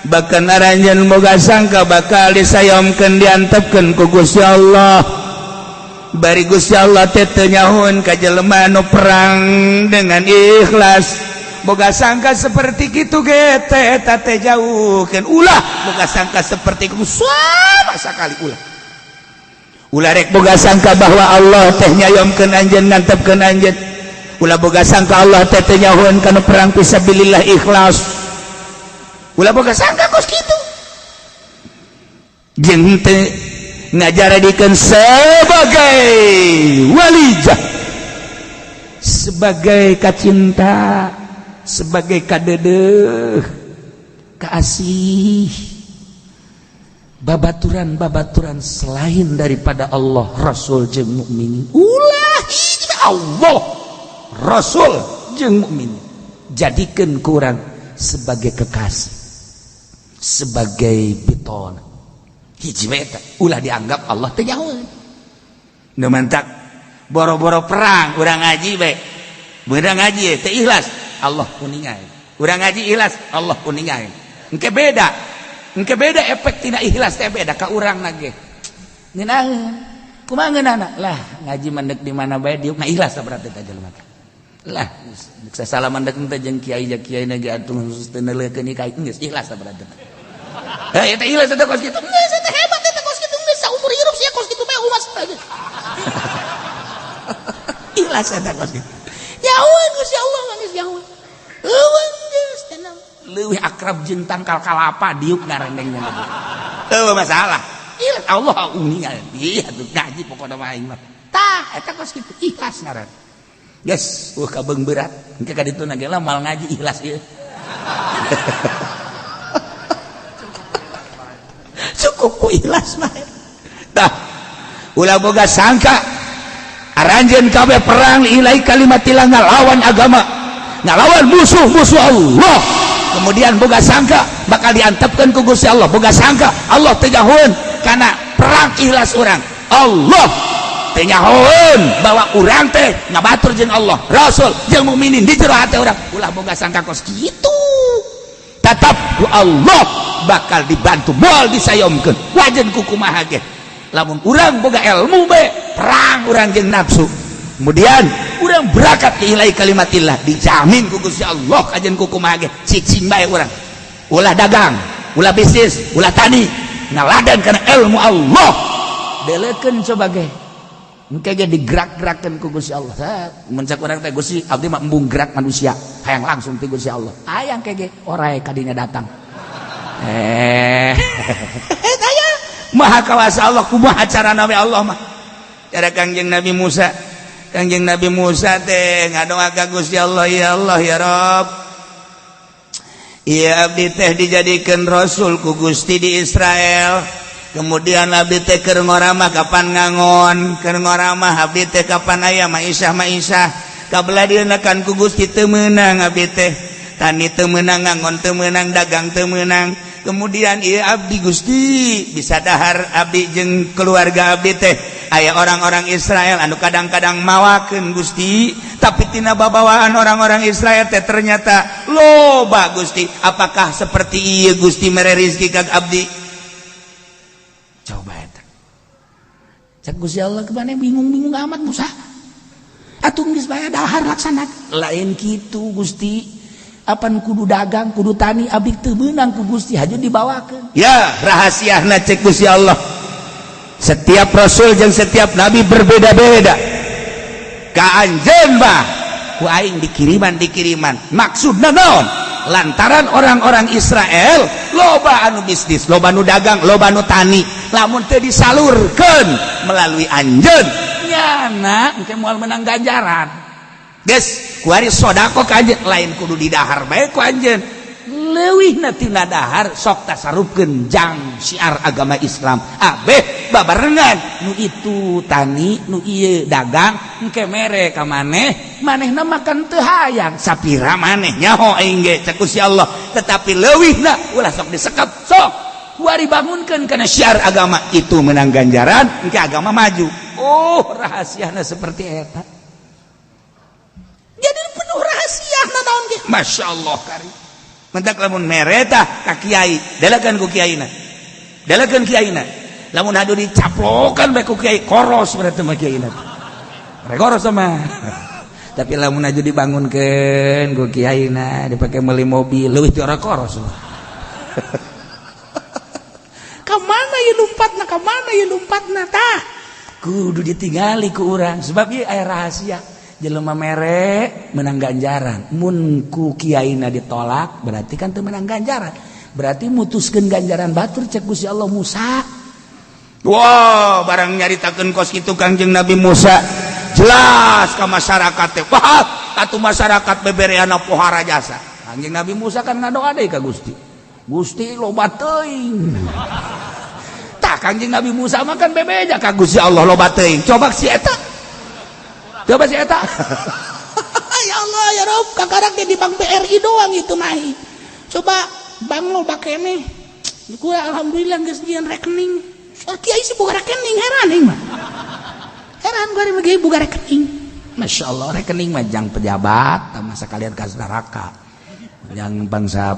Speaker 3: bahkan aranjeun boga sangka bakal disayomkeun diantepkeun ku Gusti Allah. Bari Gusti Allah teh teu nyahoeun ka jelema anu perang dengan ikhlas. Boga sangka seperti kitu ge teh eta teh jauhkeun ulah boga sangka seperti ku sama sakali ulah. Ulah rek boga sangka bahwa Allah teh nyayomkeun anjeun ngantepkeun anjeun. Ulah boga sangka Allah teh teu nyahoeun kana perang fisabilillah ikhlas. Ulah boga sangka kos kitu. Jeung teu ngajaradikeun sebagai walijah, sebagai kacinta, sebagai kadedeuh, kaasih. Babaturan-babaturan selain daripada Allah, Rasul jeung mukminin. Ulah Allah, Rasul jeung mukminin. Jadikeun kurang sebagai kekasih, sebagai biton. Hiji we eta, ulah dianggap Allah teh jauh. Nu mantak boro-boro perang urang ngaji bae. Beurang ngaji teh ikhlas, Allah kuningaeun. Urang ngaji ikhlas, Allah kuningaeun. Engke beda. Engke beda efek tina ikhlas teh beda ka urang na ge. Ngeunaheun. Kumaha ngeunahna? Lah, ngaji mandek di mana bae diuk na ikhlas berarti teh jelema teh. Lah, geus sasalaman dek teh jeung kiai ja kiai na ge atuh khusus teu neuleukeun ka geus ikhlas berarti. Heh, eta ikhlas eta kos kitu. Geus eta hebat eta kos kitu geus saumur hirup sia kos kitu bae umas. Ikhlas eta kos kitu. Jauhan Gusti Allah geus jauhan. Eueun geus tenang. Leuwih akrab jeung tangkal kalapa diuk ngarendengnya. Eueuh masalah.
Speaker 2: Ikhlas Allah uningal. Iya tuh ngaji pokokna mah aing mah. Tah eta kos kitu ikhlas ngaran. Geus, kabeung berat. Engke ka ditu na ge lah moal ngaji ikhlas ieu. Cukup ku ikhlas mah. Tah, ulah boga sangka aranjeun kabeh perang ilai kalimatillah ngalawan agama, ngalawan musuh-musuh Allah. Kemudian boga sangka bakal diantepkeun ku Gusti Allah, boga sangka Allah teu nyahoeun kana perang ikhlas urang. Allah teu nyahoeun bahwa urang teh ngabatur jeung Allah, Rasul jeung mukminin di jero hate urang. Ulah boga sangka kos kitu. Tetap ku Allah bakal dibantu, moal disayomkeun. Wajen ku kumaha ge. Lamun urang boga ilmu be, perang urang jeung nafsu. Kemudian urang berangkat ke ilai kalimatillah, dijamin ku Gusti Allah kajen ku kumaha ge, cicing bae urang. Ulah dagang, ulah bisnis, ulah tani, ngaladan kana ilmu Allah. Delekeun coba ge. Engke ge digerak-gerakeun ku Gusti Allah. Mun cak urang teh Gusti abdi mah embung gerak manusia, hayang langsung ti Gusti Allah. Hayang ke ge orai kadinya datang. Aya Maha kawasa Allah, kumaha carana we Allah mah. Cara Kangjeng Nabi Musa, Kangjeng Nabi Musa teh ngadoa ka Gusti Allah, ya Allah ya Rabb. Iya abdi teh dijadikeun rasul ku Gusti di Israel. Kemudian abdi teh keur ngoramah kapan ngangon, keur ngoramah abdi teh kapan aya maisah maisah. Kabelah dieuna kan ku Gusti teu meunang abdi teh. Tani teu meunang, ngangon teu meunang, dagang teu meunang. Kemudian iya abdi Gusti bisa dahar abdi jeung keluarga abdi teh. Aya orang-orang Israel anu kadang-kadang mawakeun Gusti, tapi tina babawaan orang-orang Israel teh ternyata loba Gusti. Apakah seperti ieu Gusti mere rizki ka abdi? Coba eta. Cek Gusti Allah kemana bingung-bingung amat Musa. Atuh geus bae dahar laksana. Lain kitu Gusti. Apan kudu dagang, kudu tani, abdi teu meunang ku Gusti haju dibawakeun. Ya, rahasiana cek Gusti Allah. Setiap rasul jeung setiap nabi berbeda-beda. Ka anjeun mah ku aing dikiriman. Maksudna naon? Lantaran orang-orang Israel loba anu bisnis, loba anu dagang, loba anu tani. Lamun teu disalurkeun melalui anjeun, nyana engke moal menang ganjaran. Geus, kuari sodako ka anjeun, lain kudu didahar bae ku anjeun. Leuwihna tina dahar sok tasarufkeun jang syiar agama Islam. Abeh babarengan nu itu tani, nu ieu dagang, engke mere ka maneh, manehna makan teu hayang. Sapira maneh nyaho aing ge cek Gusti Allah. Tetapi leuwihna ulah sok disekap, sok kuari bangunkeun kana syiar agama itu menang ganjaran, engke agama maju. Oh, rahasiana seperti eta. Jadi penuh rahasia naon ge. Masya Allah kari. Mentak lamun mere tah ka kiai, dalakeun ku kiaina. Dalakeun kiaina. Lamun adu dicaplokan bae ku kiai, koros berarti mah kiaina. Koros sama. Tapi lamun aju dibangunkeun ku kiaina, dipake meuli mobil, leuwih ti ora koros. Ka mana ieu lumpatna? Ka mana ieu lumpatna tah? Kudu ditingali ku urang sebab ieu aya rahasia. Jelema mere menang ganjaran, mun ku kiaina ditolak berarti kan teu menang ganjaran, berarti mutuskeun ganjaran batur cek Gusti Allah Musa. Wah, barang nyaritakeun kos kitu Kangjeng Nabi Musa jelas ka masyarakat teh. Wah, atuh masyarakat bebereana pohara jasa. Kangjeng Nabi Musa kan ngadoa deui ka Gusti. Gusti loba teuing. Tah Kangjeng Nabi Musa mah kan bebeja ka Gusti Allah loba teuing. Coba si eta. Coba si eta.
Speaker 4: Ya Allah ya Rob, kakarak di bank BRI doang itu mah. Coba bank lo bakene. Ku alhamdulillah geus nyieun rekening. Kiai sih boga rekening, heran aing mah. Heran gua mah boga rekening.
Speaker 2: Masya Allah, rekening mah jang pejabat sama sekalian ka neraka. Yang bangsa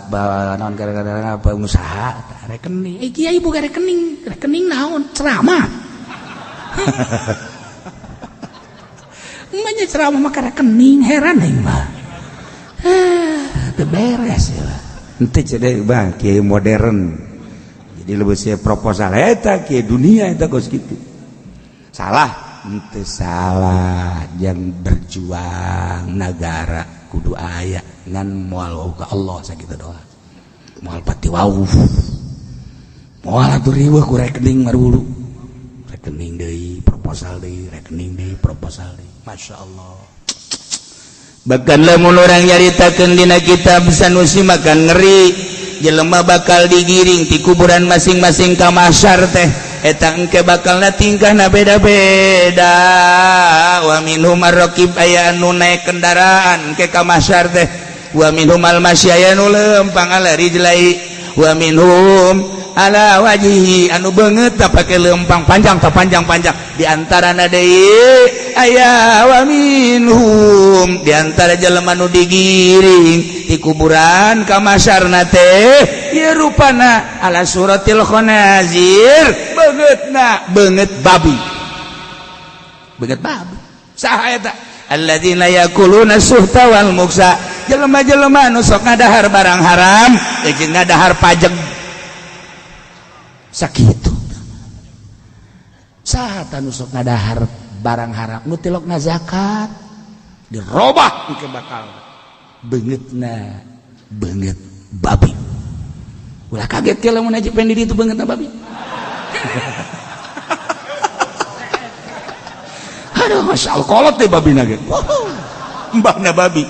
Speaker 2: naon gara-gara pengusaha rekening.
Speaker 4: Eh kiai boga rekening, rekening naon? Ceramah. Emangnya ceramah maka rekening, heran aing mah.
Speaker 2: Teu beres ya. Henteu cedek bang, kiai modern. Jadi lebih saya proposal eta kiai dunia eta kos kitu. Salah, henteu salah yang berjuang negara kudu aya ngan moal wau ka Allah sakitu doang. Moal pati wau. Moal atuh riweuh ku rekening marulu. Rekening deui, proposal deui, rekening deui, proposal deui. Masya Allah.
Speaker 3: Bahkan lamun urang nyaritakeun dina kitab Sanusi makan ngeri, jelema bakal digiring di kuburan masing-masing ka mahsyar teh, eta engke bakalna tingkahna beda-beda. Wa minhum ar-raqib, aya anu naik kendaraan engke ka mahsyar teh. Wa minhum al-masyi, aya anu lempang ala rijlai. Wa minhum ala wajhihi, anu beungeut tak pake lempang panjang tak panjang-panjang. Di antarana deui aya wa minhum, di antara jelema nu digiring di kuburan ka mahsyarna teh ieu rupana ala suratil khanazir, beungeutna beungeut babi, beungeut babi. Saha eta? Alladzina yakuluna suhta wal muksa, jelema-jelema nu sok ngadahar barang haram jeung ngadahar pajak.
Speaker 2: Sakitu saha tah nu sok ngadahar barang haram? Nu tilokna zakat dirobah engke bakal beungeutna beungeut babi. Ulah kaget ke lamun aja pengen di ditu beungeutna babi. Aduh, Masya Allah, kolot deh babi nage.
Speaker 3: Mbahna babi.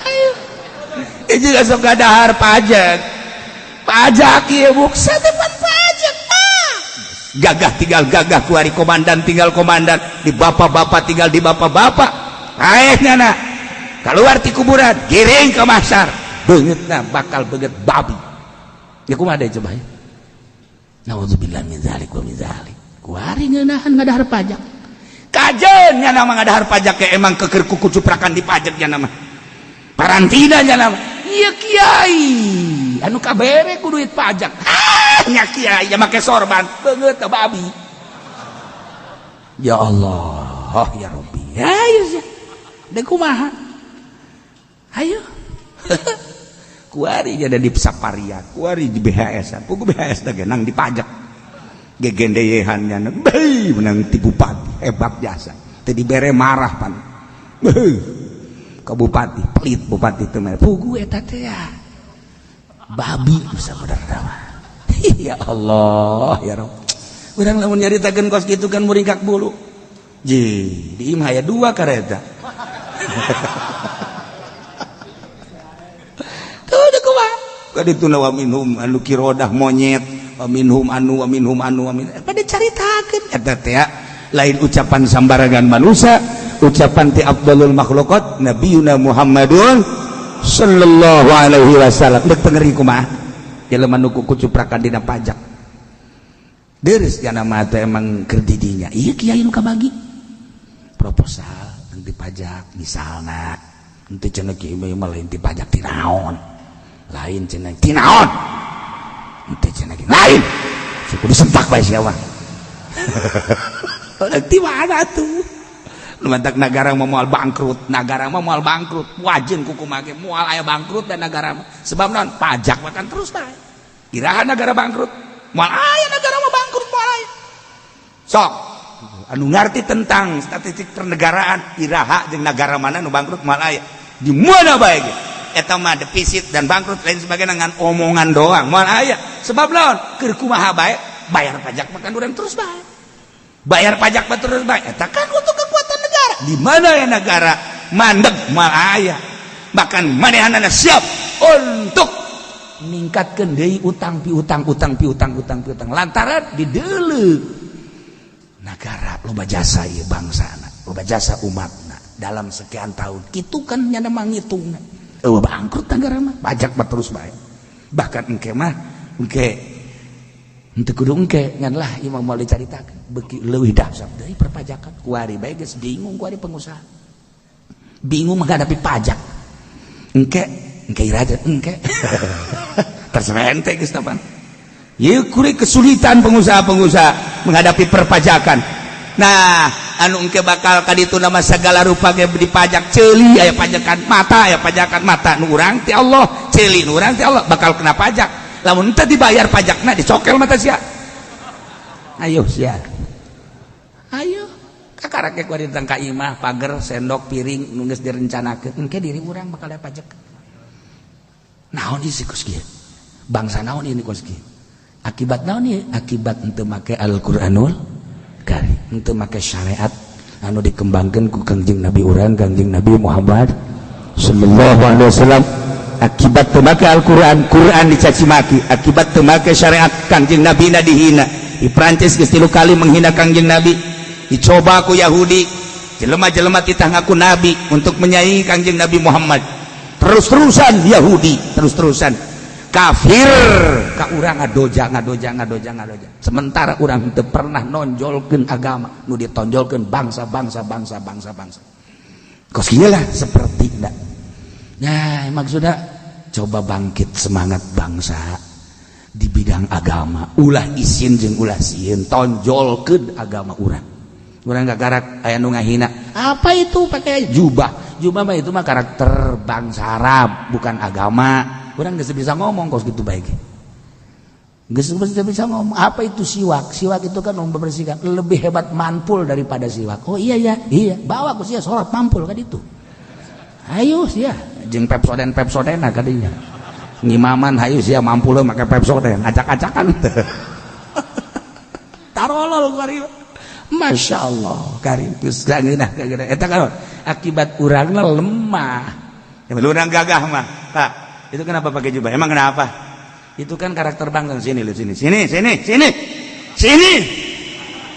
Speaker 2: Ayo. Itu sok ngadahar pajak. Pajak ieu buksa teh pan pajak. Ah.
Speaker 3: Gagah tinggal gagah, kuari komandan tinggal komandan, di bapak-bapak tinggal di bapak-bapak. Aehna na keluar ti kuburan, giring ke mahsyar, beungeutna bakal beungeut babi.
Speaker 2: Ya kumaha deui coba ya? Nauzubillah min zalik wa min zalik. Kuari ngeunahan ngadahar pajak.
Speaker 3: Kajen nya nama ngadahar pajak ke emang keker kuku cuprakan di pajak nya nama. Parantina nya nama.
Speaker 2: Ieu kiai anu kabere ku duit pajak.
Speaker 3: Ah, nya kiai nya make sorban beungeut babi.
Speaker 2: Ya Allah, ya Rabbi. Ayo sia. Deui kumaha? Ayo.
Speaker 3: Kuari jadi di Saparia, kuari di BHS, pugu BHS dah nang dipajak. Gegendeyehan nya, beuh menang ti bupati, hebat jasa. Teu dibere marah pan. Beuh. Ka bupati, pelit bupati teh mah.
Speaker 2: Pugu eta teh ya. Babi bisa bener mah. Ya Allah, ya Rabb.
Speaker 3: Urang lamun nyaritakeun kos kitu kan muringkak bulu. Ji, di imah aya dua kareta. Kadituna wa minhum anu kirodah monyet, wa minhum anu wa minhum anu wa min.
Speaker 2: Pada caritakeun
Speaker 3: eta teh lain ucapan sambarangan manusia, ucapan ti afdalul makhluqat Nabiyuna Muhammadun sallallahu alaihi wasallam. Deuk tengeri kumaha? Jelema nu kucuprakan dina pajak. Deres jana mah teh emang keur di dinya.
Speaker 2: Ieu kiai nu kabagi proposal nanti pajak misalna, henteu cenah kiai mah lain ti pajak ti naon. Lain cenah ti naon, henteu cenah lain suku disentak bae sia mah.
Speaker 3: Ti mana tuh nu mantak nagara mah moal bangkrut, nagara mah moal bangkrut, wajeun kuku mage moal aya bangkrut dan nagara mah. Sebab naon? Pajak makan terus bae. Iraha nagara bangkrut, moal aya nagara mah bangkrut, moal aya. Sok anu ngarti tentang statistik pernegaraan, iraha jeung nagara mana nu bangkrut moal aya. Di mana bae ge eta mah defisit dan bangkrut lain sebagainya ngan omongan doang moal aya. Sebab naon? Keur kumaha bae bayar pajak makan urang terus bae. Bayar pajak mah terus bae. Eta kan untuk kekuatan negara. Di mana ya negara mandeg moal aya. Bahkan manehanana siap untuk
Speaker 2: ningkatkeun deui utang piutang utang piutang utang piutang lantaran dideuleu negara loba jasa ieu bangsana, loba jasa umatna dalam sekian tahun. Kitu kan nya mah ngitungna. Eueuh bangkrut negara mah,
Speaker 3: pajak mah terus bae. Bahkan engke mah engke
Speaker 2: henteu kudu engke ngan lah ieu mah moal dicaritakeun. Beuki leuwih dahsyat deui perpajakan. Kuari bae geus bingung kuari pengusaha. Bingung menghadapi pajak.
Speaker 3: Engke engke iraja engke. Terserah ente geus tapan. Ieu kuring kesulitan pengusaha-pengusaha menghadapi perpajakan. Nah, anu engke bakal kaditu nama segala rupa ge dipajak, ceuli aya pajakan mata, aya pajakan mata nu urang ti Allah, ceuli nu urang ti Allah bakal kena pajak. Lamun teu dibayar pajakna dicokel mata sia. Ayo sia.
Speaker 4: Ayo.
Speaker 2: Kakarak ge kuari datang ka imah, pager, sendok, piring nu geus direncanakeun. Engke diri urang bakal aya pajak. Naon ieu kos kieu? Bangsa naon ini kos kieu? Akibat naon ieu? Akibat henteu make Al-Qur'anul Karim, henteu make syariat anu dikembangkeun ku Kangjeng Nabi urang, Kangjeng Nabi Muhammad sallallahu alaihi wasallam. Akibat teu make Al-Qur'an, Qur'an dicaci maki. Akibat teu make syariat, Kangjeng Nabi na dihina. Di Prancis geus 3 kali menghina Kangjeng Nabi. Dicoba ku Yahudi, jelema-jelema titah ngaku nabi untuk menyaingi Kangjeng Nabi Muhammad. Terus-terusan Yahudi, terus-terusan kafir ka urang, ngadoja, ngadoja, ngadoja, ngadoja. Sementara urang teu pernah nonjolkeun agama, nu ditonjolkeun bangsa, bangsa, bangsa, bangsa, bangsa. Kos kieu lah seperti. Nah, maksudnya coba bangkit semangat bangsa di bidang agama, ulah isin jeung ulah sieun, tonjolkeun agama urang. Urang gagarak aya nu ngahina, apa itu pakai jubah? Jubah mah itu mah karakter bangsa Arab, bukan agama. Urang geus bisa ngomong kos gitu, baik geus bisa ngomong. Apa itu siwak? Siwak itu kan membersihkan, lebih hebat manpul daripada siwak. Oh iya ya, iya, bawa ku sia salat mampul kan itu. Ayo sia jeung Pepsodent, Pepsodent kadinya ngimaman. Hayu sia mampul make Pepsodent, acak-acakan tarolol kuari. Masya Allah karim, geus ngeunah. Eta kan akibat urangna lemah. Ya, urang gagah mah, Pak, itu kenapa pakai jubah? Emang kenapa? Itu kan karakter bangsa. Sini lu, sini, sini, sini, sini, sini,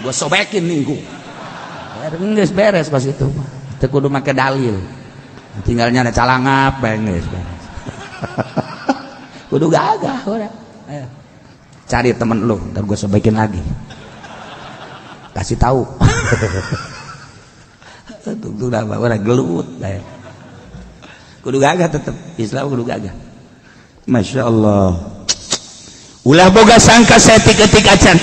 Speaker 2: gua sobekin nih gua. Geus beres pas itu mah, teu kudu make dalil, tinggalnya ada calangap bae, geus beres. Kudu gagah urang. Ayo cari temen lu, ntar gua sobekin lagi, kasih tahu tuh apa orang gelut. Kudu gagah tetep, Islam kudu gagah. Masya Allah. Ulah boga sangka saeutik-eutik acan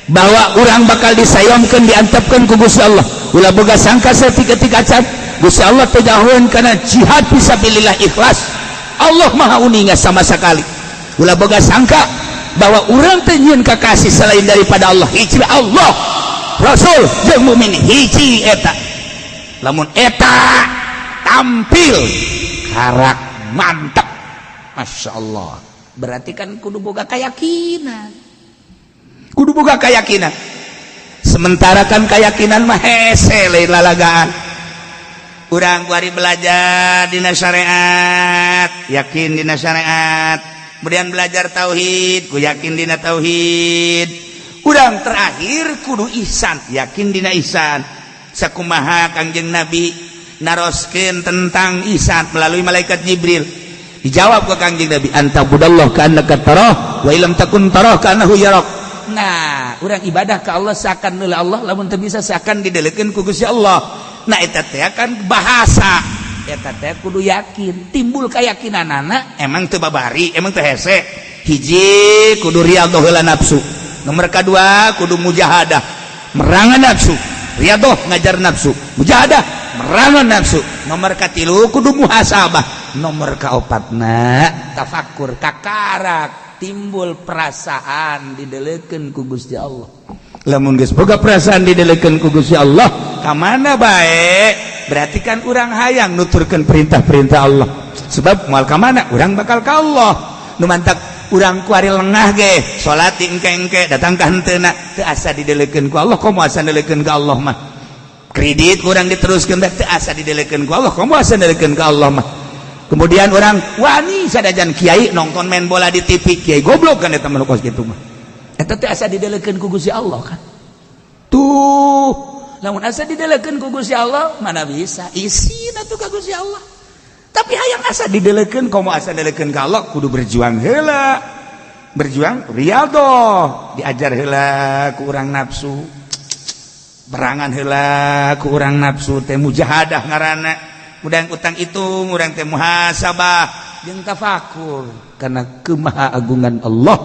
Speaker 2: bahwa orang bakal disayangkan, diantepkan ku Gusti Allah. Ulah boga sangka saeutik-eutik acan Gusti Allah teu jauheun karena jihad fisabilillah ikhlas. Allah Maha uninga sama sekali. Ulah boga sangka bahwa urang teu nyieun kakasih selain daripada Allah. Hiji Allah, Rasul jeung mukmin, hiji eta. Lamun eta tampil karak mantap, Masya Allah. Berarti kan kudu boga keyakinan, kudu boga keyakinan. Sementara kan keyakinan mah hese, lain lalagaan. Urang kuari belajar dina syariat, yakin dina syariat, kemudian belajar tauhid, ku yakin dina tauhid. Urang terakhir kudu ihsan, yakin dina ihsan. Sakumaha Kangjeng Nabi naroskeun tentang ihsan melalui malaikat Jibril, dijawab ke Kangjeng Nabi, an ta'budallah ka'annaka tarah wa illam takun tarah ka'annahu yarak. Nah, urang ibadah ke Allah seakan nilai Allah, lamun teu bisa seakan didelekeun ku Gusti Allah. Nah, eta teh kan bahasa eta teh kudu yakin, timbul keyakinan anak. Emang teu babari, emang teu hese. Hiji, kudu riyadhah heula nafsu. Nomor kedua, kudu mujahadah, merangan nafsu. Riyadhah ngajar nafsu, mujahadah merangan nafsu. Nomor katilu, kudu muhasabah. Nomor kaopatna, tafakur, kakarak timbul perasaan didelekeun ku Gusti Allah. Lamun geus boga perasaan didelekeun ku Gusti Allah, ka mana bae, berarti kan urang hayang nuturkeun perintah-perintah Allah, sebab moal ka mana urang bakal ka Allah. Nu mantak urang kuari lengah ge, salat engke-engke, datang ka henteuna, teu asa didelekeun ku Allah. Komo asa didelekeun ka Allah mah, kredit kurang diteruskeun, teu asa didelekeun ku Allah. Komo asa didelekeun ka Allah mah. Kemudian orang wani sadajan kiai nonton main bola di TV, kiai goblok kan eta mah. Kos kitu mah, eta teh asa didelekeun ku Gusti Allah kan tuh. Lamun asa didelekeun ku Gusti Allah, mana bisa isin atuh ka Gusti Allah. Tapi hayang asa didelekeun, komo asa didelekeun ka Allah, kudu berjuang heula, berjuang riyadhah, diajar heula ku urang nafsu, berangan heula ku urang nafsu teh, mujahadah ngaranna. Mudah utang itu urang teh muhasabah jeung tafakur karena kemahaagungan Allah.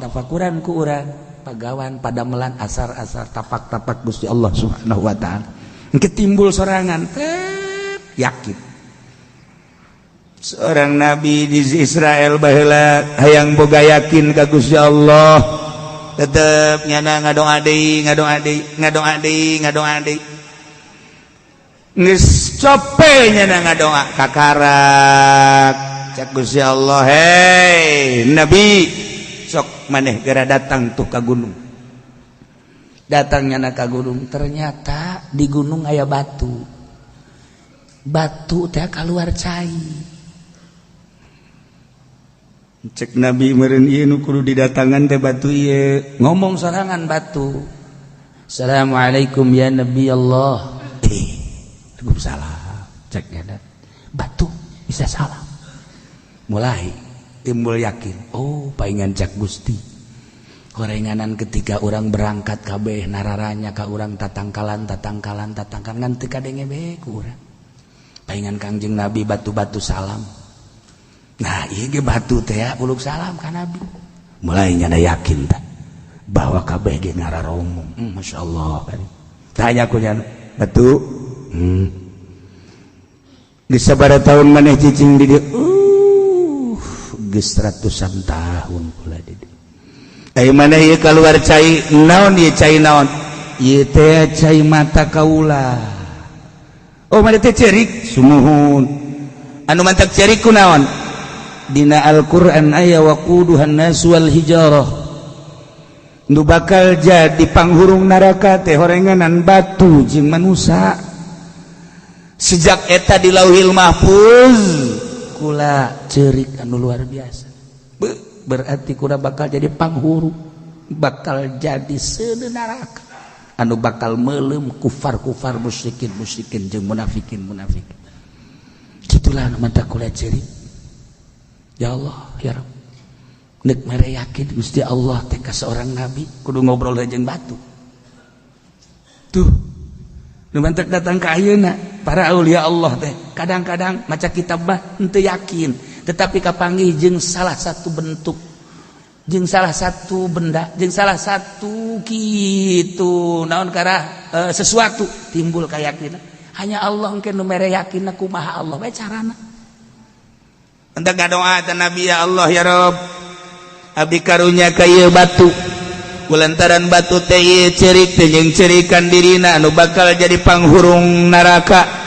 Speaker 2: Tafakuran ku urang pagawan padamelan asar-asar, tapak-tapak Gusti Allah Subhanahu wa taala. Engke timbul sorangan teh yakin. Seorang nabi di Israel baheula hayang boga yakin ka Gusti Allah. Tetep nyana ngadoa deui, ngadoa deui, ngadoa deui, ngadoa deui. Geus cope nyana ngadoa, kakarak cek Gusti Allah, "Hei Nabi, sok maneh gera datang tuh ka gunung." Datangnya na ka gunung, ternyata di gunung aya batu. Batu teh keluar cai. Cek Nabi, "Meureun ieu nu kudu didatangan teh batu ieu." Ngomong sorangan batu, "Assalamualaikum ya Nabi Allah." Eh, salah cek batu bisa salam. Mulai timbul yakin, oh, paingan cak Gusti horenganan ketika orang berangkat kabeh nararanya ka urang, tatangkalan, tatangkalan, tatangkalan, ngan teu kadenge be ku urang. Paingan Kangjeng Nabi batu-batu salam. Nah, ieu ge batu teh ya uluk salam ka Nabi. Mulai nyana yakin tah bahwa kabeh ge ngararomong. Masya Allah. Tanya ku nyana batu, Geus sabaraha tahun maneh cicing di dieu?" "Geus ratusan tahun kula di dieu." "Ai maneh ieu kaluar cai naon ieu? Cai naon ieu teh?" "Cai mata kaula." "Oh, maneh teh cerik?" "Sumuhun." "Anu mantak cerik ku naon?" "Dina Al-Qur'an aya waquduhan nas wal hijarah, nu bakal jadi panghurung neraka teh horenganan batu jeung manusia. Sejak eta di Lauhil Mahfuz kula cerik anu luar biasa. Berarti kula bakal jadi panghurung, bakal jadi seuneu neraka anu bakal melem kufar-kufar, musyrikin musyrikin jeung munafikin munafikin. Gitulah anu mantak kula cerik. Ya Allah, ya Rabb." Nek mere yakin Gusti Allah teh ka seorang nabi kudu ngobrol jeung batu tuh. Nu mantak datang ka ayeuna para aulia Allah teh kadang-kadang maca kitab bah henteu yakin, tetapi kapanggih jeung salah satu bentuk, jeung salah satu benda, jeung salah satu kitu naon karah sesuatu, timbul keyakinan. Hanya Allah mungkin nu mere yakin. Kumaha Allah bae carana. Entah doa teh Nabi, "Ya Allah, ya Rob, abdi karunya ka ieu batu, kulantaran batu teh ieu cerik teh jeung cerikan dirina anu bakal jadi panghurung neraka.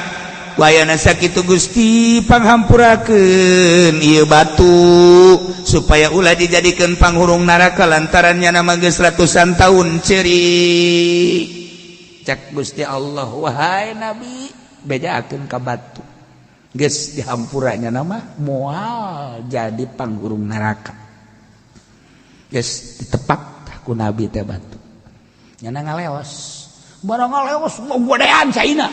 Speaker 2: Wayana sakitu, Gusti, panghampurakeun ieu batu supaya ulah dijadikan panghurung neraka lantarannya nama geus ratusan tahun cerik." Cak Gusti Allah, "Wahai Nabi, bejakeun ka batu, geus dihampuranya nama moal jadi panghurung neraka." Geus ditepak ku Nabi teh batu, nyana ngaleos. Barang ngaleos, gedean caina,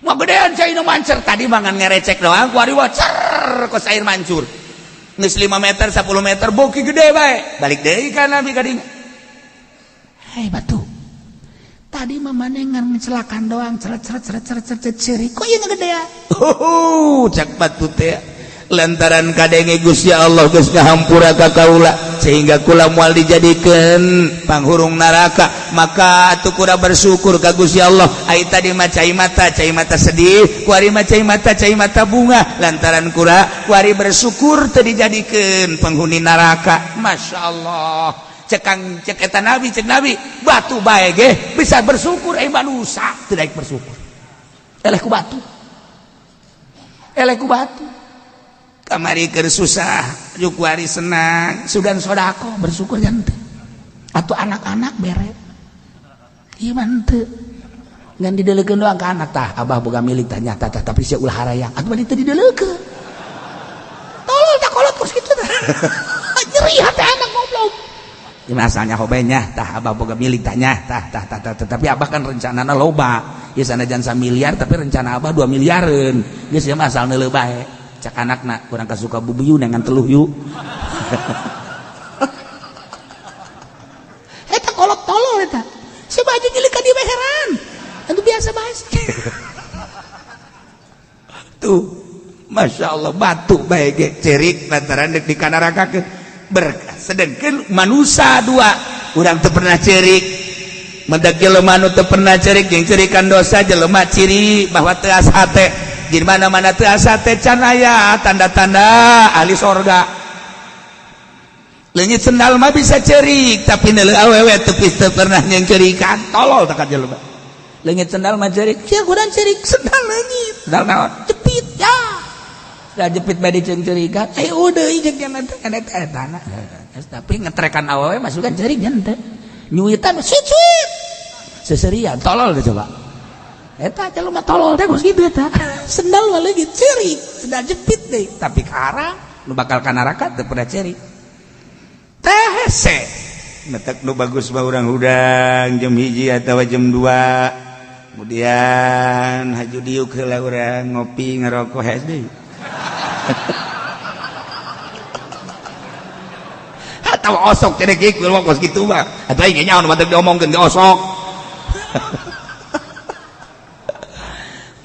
Speaker 2: mau gedean caina, mancer. Tadi mangan ngerecek doang, kuari wacer kos air mancur. Geus 5 meter, 10 meter, boki gede bae. Balik deui ka Nabi kadinya,
Speaker 4: "Hei batu, tadi mah maneh ngan ngecelakan doang, ceret ceret ceret ceret ceret, ceri kok ieu gedean?"
Speaker 2: "Oh," cak batu teh, "lantaran kadenge Gusti Allah geus ngahampura ka kaula sehingga kula moal dijadikeun panghurung neraka, maka atuh kula bersyukur ka Gusti Allah. Ai tadi mah cai mata sedih, kuari mah cai mata bunga, lantaran kula kuari bersyukur teu dijadikeun penghuni neraka." Masya Allah, cekang cek eta Nabi, cek Nabi, batu bae ge bisa bersyukur, eh manusia tidak bersyukur.
Speaker 4: Eleh ku batu, eleh ku batu.
Speaker 2: Kamari keur susah, kuari senang.
Speaker 4: Sugan sodako bersyukur jangan atau anak-anak bere. Iya mah henteu, ngan didelekeun doang ka anak, "Tah, abah boga milik tah, nyata tah, tapi sia ulah harayang atuh." Mah teu didelekeun. Tolol tak kolot kos kitu tah, nyeri hati anak, goblok.
Speaker 2: Ini asalnya hobenya, "Tah, abah boga milik tah, tah tah tah tah, tapi abah kan rencanana loba ya, sanajan miliar tapi rencana abah 2 miliareun, geus ya mah asal neuleuh bae." Cak anakna, "Kurang kasuka bubiu dengan teluh yuk."
Speaker 4: Eta kolot tolol eta. Si baju nyelika ka dieu heran. Anu biasa bae.
Speaker 2: Tuh, Masya Allah, batu bae ge cerik lantaran dek dikanarakakeun berkah, sedangkan manusia dua urang teu pernah cerik. Mendak jelema nu teu pernah cerik jeung cerikan dosa. Jelema ciri bahwa teu hate di mana-mana, teu hate can aya tanda-tanda ahli sorga. Leungit sendal mah bisa cerik, tapi neuleuh awewe teu pernah nyeungceurikan. Tolol tak jelema. Leungit sendal mah cerik, sia kudan cerik sendal leungit. Sendal naon?
Speaker 4: Jepit ya.
Speaker 2: Da jepit bae diceungceurikan. Eh udah jeung nya teh eta etana. Tapi ngetrekan awewe masukan cerik nya teh. Nyuitan suit suit. Seserian tolol deh coba. Eta jelema tolol teh geus kitu eta.
Speaker 4: Sendal mah leungit cerik, sendal jepit deh.
Speaker 2: Tapi karang nu bakal ka neraka teu pernah cerik. Teh hese. Metek nu bagus mah urang hudang jam 1 atawa jam 2. Kemudian haju diuk heula urang ngopi ngerokok hese deui. Atawa osok cenah kieu kos kitu mah. Atuh aing nyaho nu batur diomongkeun ge osok.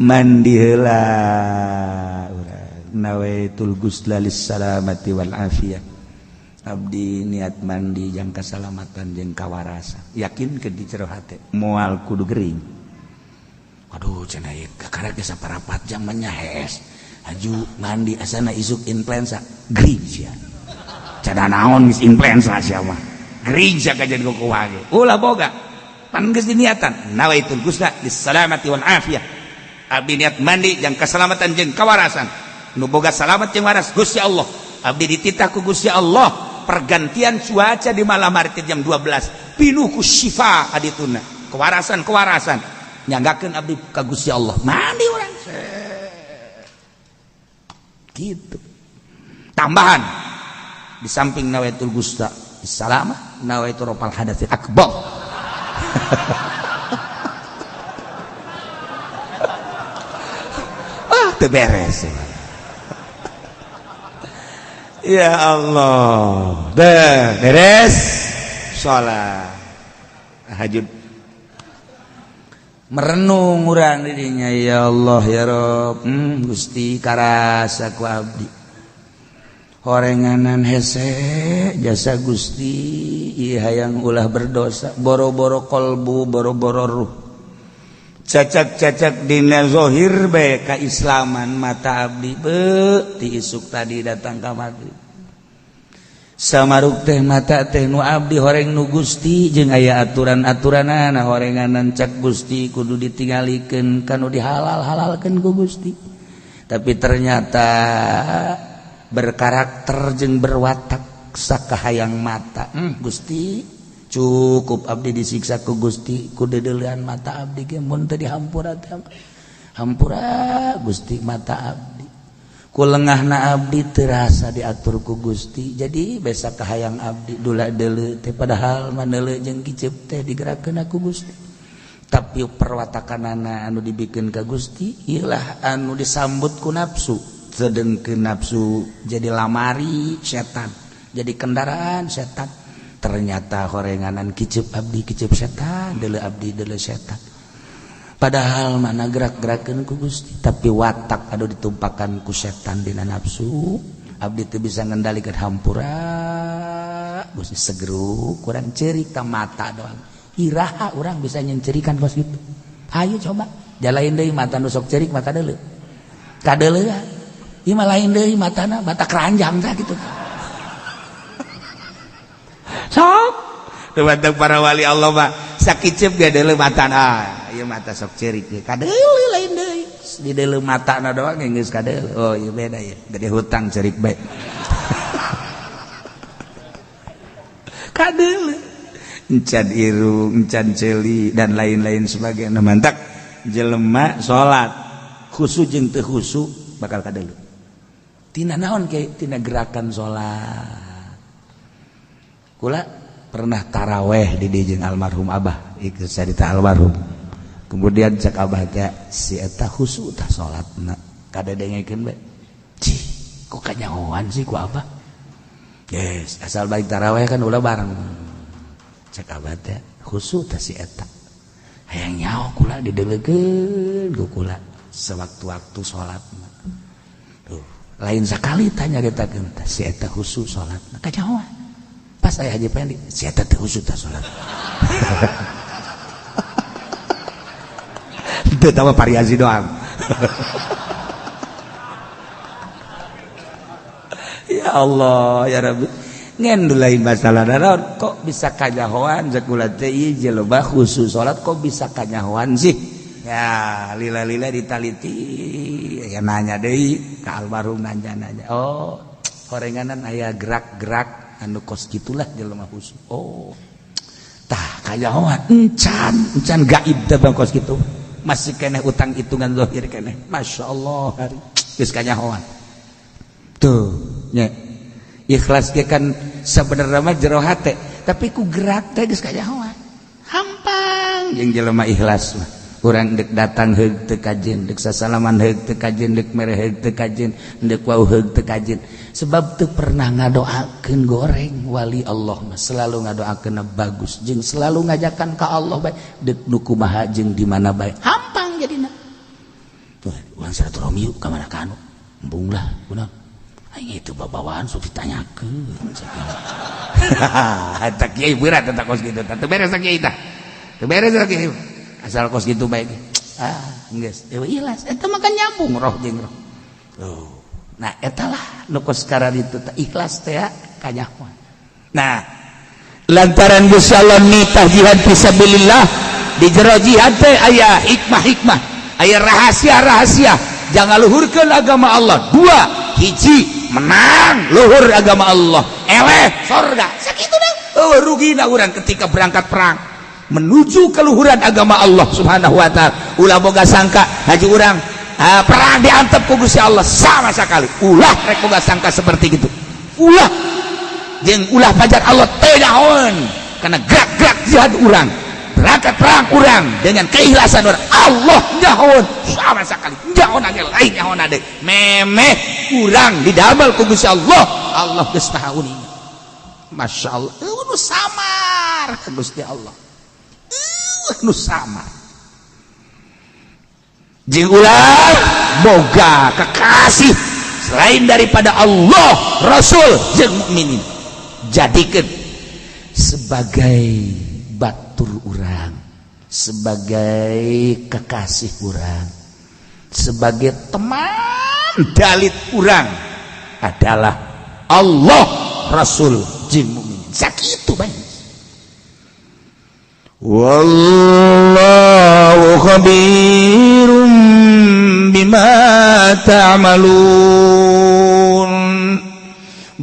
Speaker 2: Mandi heula urang nawaitul ghusla lis salamati wal afiyah. Abdi niat mandi jang kasalamatan jeung kawarasa. Yakin ke di jero hate moal kudu gering.
Speaker 4: Aduh cenah ieu kakarek geus saparapat jam mah nya hees. Haju mandi asana isuk influenza gering sia.
Speaker 2: Cada naon geus influenza sia mah. Gering sia kajian kukumaha ge. Ulah boga. Pan geus diniatan nawaitul ghusla lis salamati wal afiyah. Abdi niat mandi jang kasalamatan jeung kawarasan. Nu boga salamat jeung waras Gusti Allah. Abdi dititah ku Gusti Allah pergantian cuaca di malam hari jam 12 pinuh ku syifa adituna kewarasan-kewarasan nyanggakeun abdi ka Gusti Allah mandi urang gitu. Tambahan di samping nawaitul ghusla salamah nawaitul rafal hadatsil akbar. Ah teu beres. Ya Allah, deh beres sholat tahajud
Speaker 3: merenung urang didinya ya Allah ya Rob, Gusti karasa ku abdi horenganan hese jasa Gusti ieu hayang ulah berdosa boro-boro kolbu boro-boro ruh
Speaker 2: cacak-cacak dina zahir bae kaislaman mata abdi beuh ti isuk tadi datang ka maghrib
Speaker 3: samaruk teh mata teh nu abdi horeng nu Gusti jeung aya aturan-aturanana horenganan cak Gusti kudu ditinggalikeun kanu dihalal-halalkeun ku Gusti tapi ternyata berkarakter jeung berwatak sakahayang mata. Gusti cukup abdi disiksa ku Gusti ku dedeulean mata abdi ge mun teu dihampura teh hampura Gusti mata abdi ku lengahna abdi terasa diatur ku Gusti jadi besa kahayang abdi dula deuleu teh padahal maneuleu jeung kiceup teh digerakkeun ku Gusti tapi perwatakanana anu dibikeun ka Gusti ieulah anu disambut ku nafsu sedengkeun nafsu jadi lamari setan jadi kendaraan setan. Ternyata horenganan kiceup abdi kiceup setan deuleu abdi deuleu setan padahal mana gerak-gerakeun ku Gusti tapi watak anu ditumpakan ku setan dina nafsu abdi teu bisa ngendalikeun hampura Gusti segeru kurang ceurik ta mata doang iraha urang bisa nyencerikan kos kitu hayu coba jalain deui mata nu sok ceurik mata deuleu kadeuleuan ieu mah lain deui matana mata keranjang tah kitu.
Speaker 2: Sok teu para wali Allah mah sakiceup ge deuleu matana ieu mata sok ceurik ge kadeuleu lain deui di deuleu matana doang geus kadeuleu oh ieu beda ieu gede hutang ceurik bae kadeuleu encan irung encan ceuli dan lain-lain sebagainya. Mantak jelema salat khusu jeung teu khusu bakal kadeuleu tina naon ke tina gerakan salat. Kula pernah taraweh di jeung almarhum abah ieu carita almarhum kemudian cek abah teh si eta khusu tah salatna kadedengekeun bae cih kok kanyahoan sih ku abah yes asal balik taraweh kan ulah bareng cek abah teh khusu tah si eta hayang nyaho kula didelegeun ku kula sewaktu-waktu salatna tuh lain sakali tanya nyaritakeun tah si eta khusu salatna kanyahoan pas saya Haji Pendi si eta teh khusu tah salat. Teu tah variasi doang. Ya Allah ya Rabbi. Ngan lain masalah naon, kok bisa kanyahoan cek teh, ieu jelema khusus salat kok bisa kanyahoan sih? Ya lila-lila ditaliti ya, nanya deui ka almarhum, nanya-nanya, oh, horenganan aya gerak-gerak anu kos gitulah jelema khusus. Oh, tah kanyahoan encan, encan gaib teh bang, kos kitu masih keneh utang hitungan zahir keneh. Masya Allah, hari geus kanyahoan tuh nya. Ikhlas ge kan sebenarnya mah jero hate, tapi ku gerak teh geus kanyahoan, hampang jeung jelema ikhlas mah. Urang dek datang heug teu kajen, dek sasalaman heug teu kajen, dek mere heug teu kajen, dek wau heug teu kajen, sebab teu pernah ngadoakeun goreng. Wali Allah mah selalu ngadoakeun bagus jeung selalu ngajakan ka Allah bae, dek nu kumaha jeung di mana bae, hampang jadina. Tuh urang silaturahmi yuk ka mana kanu, embung lah, kunaon aing itu babawaan sok ditanyakeun. Eta kiai berat, eta kos kitu teh beres kiai, tah teu beres kiai, asal kos gitu baik. Ah, geus ikhlas eta mah kan nyambung roh jeung roh. Oh, nah, eta lah nu kos itu teh ikhlas teh kanyahoan. Nah, lantaran Gusti Allah nitah jihad fisabilillah, di jero jihad teh aya hikmah-hikmah, aya rahasia-rahasia. Jangan luhurkeun agama Allah. Dua hiji, menang luhur agama Allah, eleh sorga, sakitu dong. Oh, rugi na urang ketika berangkat perang menuju keluhuran agama Allah Subhanahu wa Ta'ala. Ulah boga sangka haji urang, ah, perang diantep ku Gusti Allah, sama sekali ulah rek boga sangka seperti itu. Ulah jeung ulah pajar Allah teu nyahoeun karena gerak-gerak jihad urang, berangkat perang urang dengan keikhlasan urang, Allah nyahoeun sama sekali, nyahoeun age lain nyahoeun ade memeh urang didamel ku Gusti Allah. Allah geus maha uning, Masya Allah. Nu samar Gusti Allah nu samar. Jeung ulah boga kekasih selain daripada Allah, Rasul jeung mukminin. Jadikan sebagai batur urang, sebagai kekasih urang, sebagai teman dalit urang adalah Allah, Rasul jeung mukminin. Sakitu bae.
Speaker 3: Wallahu khabirum bima ta'malun.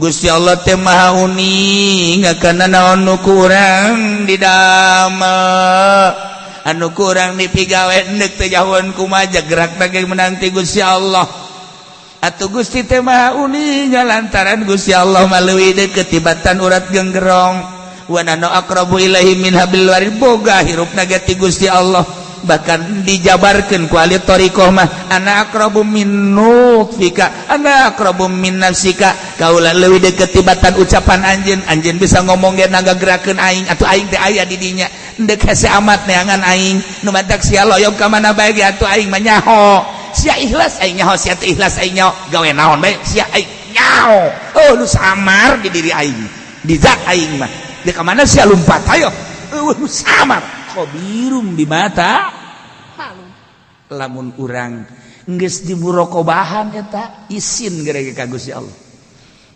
Speaker 2: Gusti Allah teh maha uning kana naon nu kurang didamel, anu kurang dipigawe. Endek teh jauhan kumaha gerak ge menang ti Gusti Allah. Atuh Gusti teh maha uning, lantaran Gusti Allah mah leuwih deukeut tibatan urat genggerong. Wa nahnu aqrabu ilaihi min hablil warid. Boga hirupna ge ti Gusti Allah, bahkan dijabarkan ku ahli thariqah mah, ana aqrabu min nutfika, ana aqrabu min nafsika, kaula leuwih deukeut tibatan ucapan anjeun. Anjeun bisa ngomong ge nagagerakeun aing, atuh aing teh aya di dinya. Endek hese amat neangan aing, nu matak sia loyong ka mana bae ge atuh aing mah nyaho. Sia ikhlas aing nyaho, sia teu ikhlas aing nyaho, gawe naon bae sia aing nyaho. Oh, nu samar di diri aing, di zat aing mah. Di mana sia lumpat ayo, nu samar. Khabirum bima ta'malu. Lamun urang geus dimurokobahan eta isin gara ka Gusti Allah,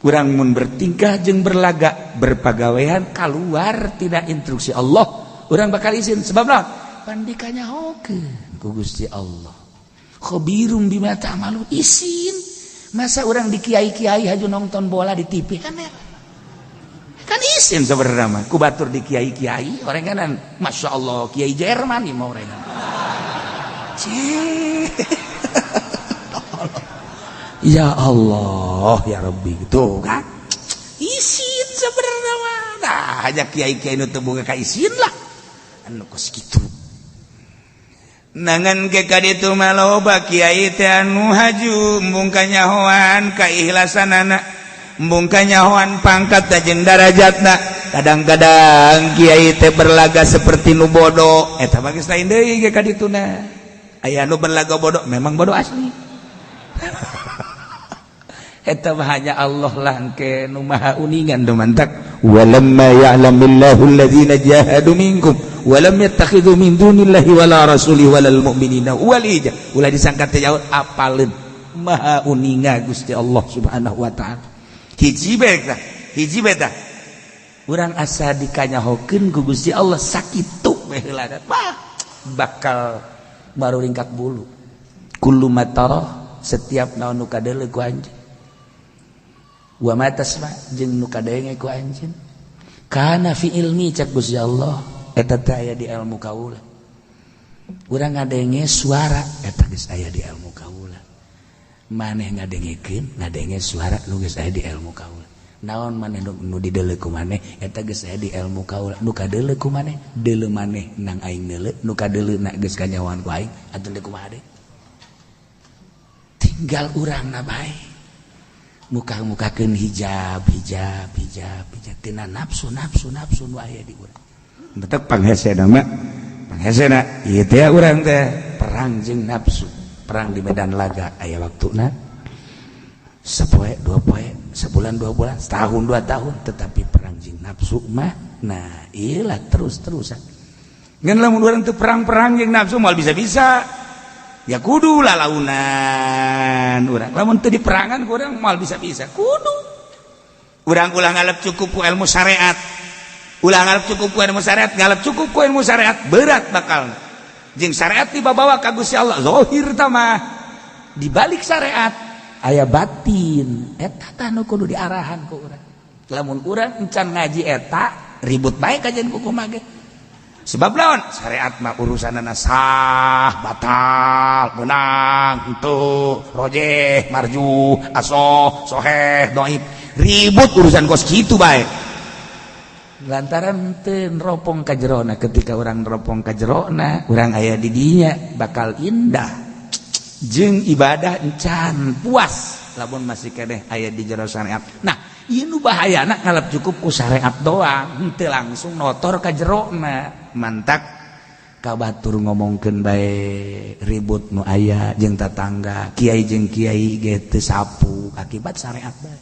Speaker 2: urang mun bertingkah jeung berlagak berpagawean keluar tidak instruksi Allah, urang bakal isin. Sebab naon? Pandikanya hokeun ku Gusti Allah, khabirum bima ta'malu. Isin masa orang di kiai-kiai haju nonton bola di TV, kan ya kan isin sebenarnya mah ku batur di kiai-kiai orang kanan. Masya Allah, kiai Jerman nih mau orang. Cih. Ya Allah ya Rabbi, gitu kan isin sebenarnya mah. Nah, hanya kiai-kiai nu teu boga ka isin lah anu kos kitu.
Speaker 3: Nangan ke kaditu mah loba kiai teh anu haju embung kanyahoan keikhlasanana, embung kanyahoan pangkat jeung darajatna. Kadang-kadang kiai teh berlaga seperti nu bodoh.
Speaker 2: Eta mah geus lain deui ge kadituna. Aya nu berlaga bodoh, memang bodoh asli. Eta mah hanya Allah lah engke nu maha uningan nu mantak.
Speaker 3: Walamma ya'lamillahu alladzina jahadu minkum walam yattakhidhu min dunillahi wala rasulihi walal mu'minina walija.
Speaker 2: Ulah disangka teh jauh, apaleun maha uninga Gusti Allah Subhanahu wa Ta'ala. Hiji bae tah, hiji bae tah. Urang asa dikanyahokeun ku Gusti Allah sakitu we heula, bakal baru ringkak bulu. Kullu ma tara, setiap naon nu kadeuleu ku anjeun, wa ma tasma, jeung nu kadenge ku anjeun, kana fi ilmi, cek Gusti Allah, eta teh aya di ilmu kaula. Urang ngadenge suara eta geus aya di ilmu kaula. Maneh ngadengekeun, ngadenge suara nu geus aya di ilmu kaula. Naon maneh nu dideuleu ku maneh, eta geus aya di ilmu kaula. Nu kadeuleu ku maneh, deuleu maneh nang aing deuleu, nu kadeuleu na geus kanyahoan ku aing. Atuh deui kumaha deui? Tinggal urang na bae muka-mukakeun hijab, hijab, hijab, hijab tina nafsu, nafsu, nafsu nu aya di urang.
Speaker 3: Betek panghesena mah, panghesena ieu teh urang teh
Speaker 2: perang jeung nafsu, perang di medan laga aya waktuna sapoe, 2 poe, sebulan, 2 bulan, setahun, 2 tahun, tetapi perang jeung nafsu mah nah iyalah terus-terusan.
Speaker 3: Ngan lamun urang teu perang-perang jeung nafsu, moal bisa-bisa. Ya kudu lalaunan urang. Lamun teu diperangan ku urang, moal bisa-bisa. Kudu urang ulah ngalap cukup ku ilmu syariat, ulah ngalap cukup ku ilmu syariat. Ngalap cukup ku ilmu syariat berat bakal jeung syariat dibawa ka Gusti Allah. Zahir tah mah,
Speaker 2: di balik syariat aya batin, eta tah nu kudu diarahan ku urang. Lamun urang encan ngaji eta, ribut bae kajian ku kumaha ge.
Speaker 3: Sebab lawan syariat mah urusanana sah batal, menang henteu, rojeh marju, asoh soheh doib, ribut urusan kos kitu bae.
Speaker 2: Lantaran teu neropong ka jerona. Ketika urang neropong ka jerona, urang aya di dinya bakal indah jeung ibadah encan puas lamun masih keneh aya di jero syariat. Nah, ieu nu bahayana, ngalap cukup ku syariat doang, henteu langsung notor ka jerona.
Speaker 3: Mantak
Speaker 2: ka batur ngomongkeun bae ribut nu aya jeung tatangga, kiai jeung kiai ge teu sapu akibat syariat bae.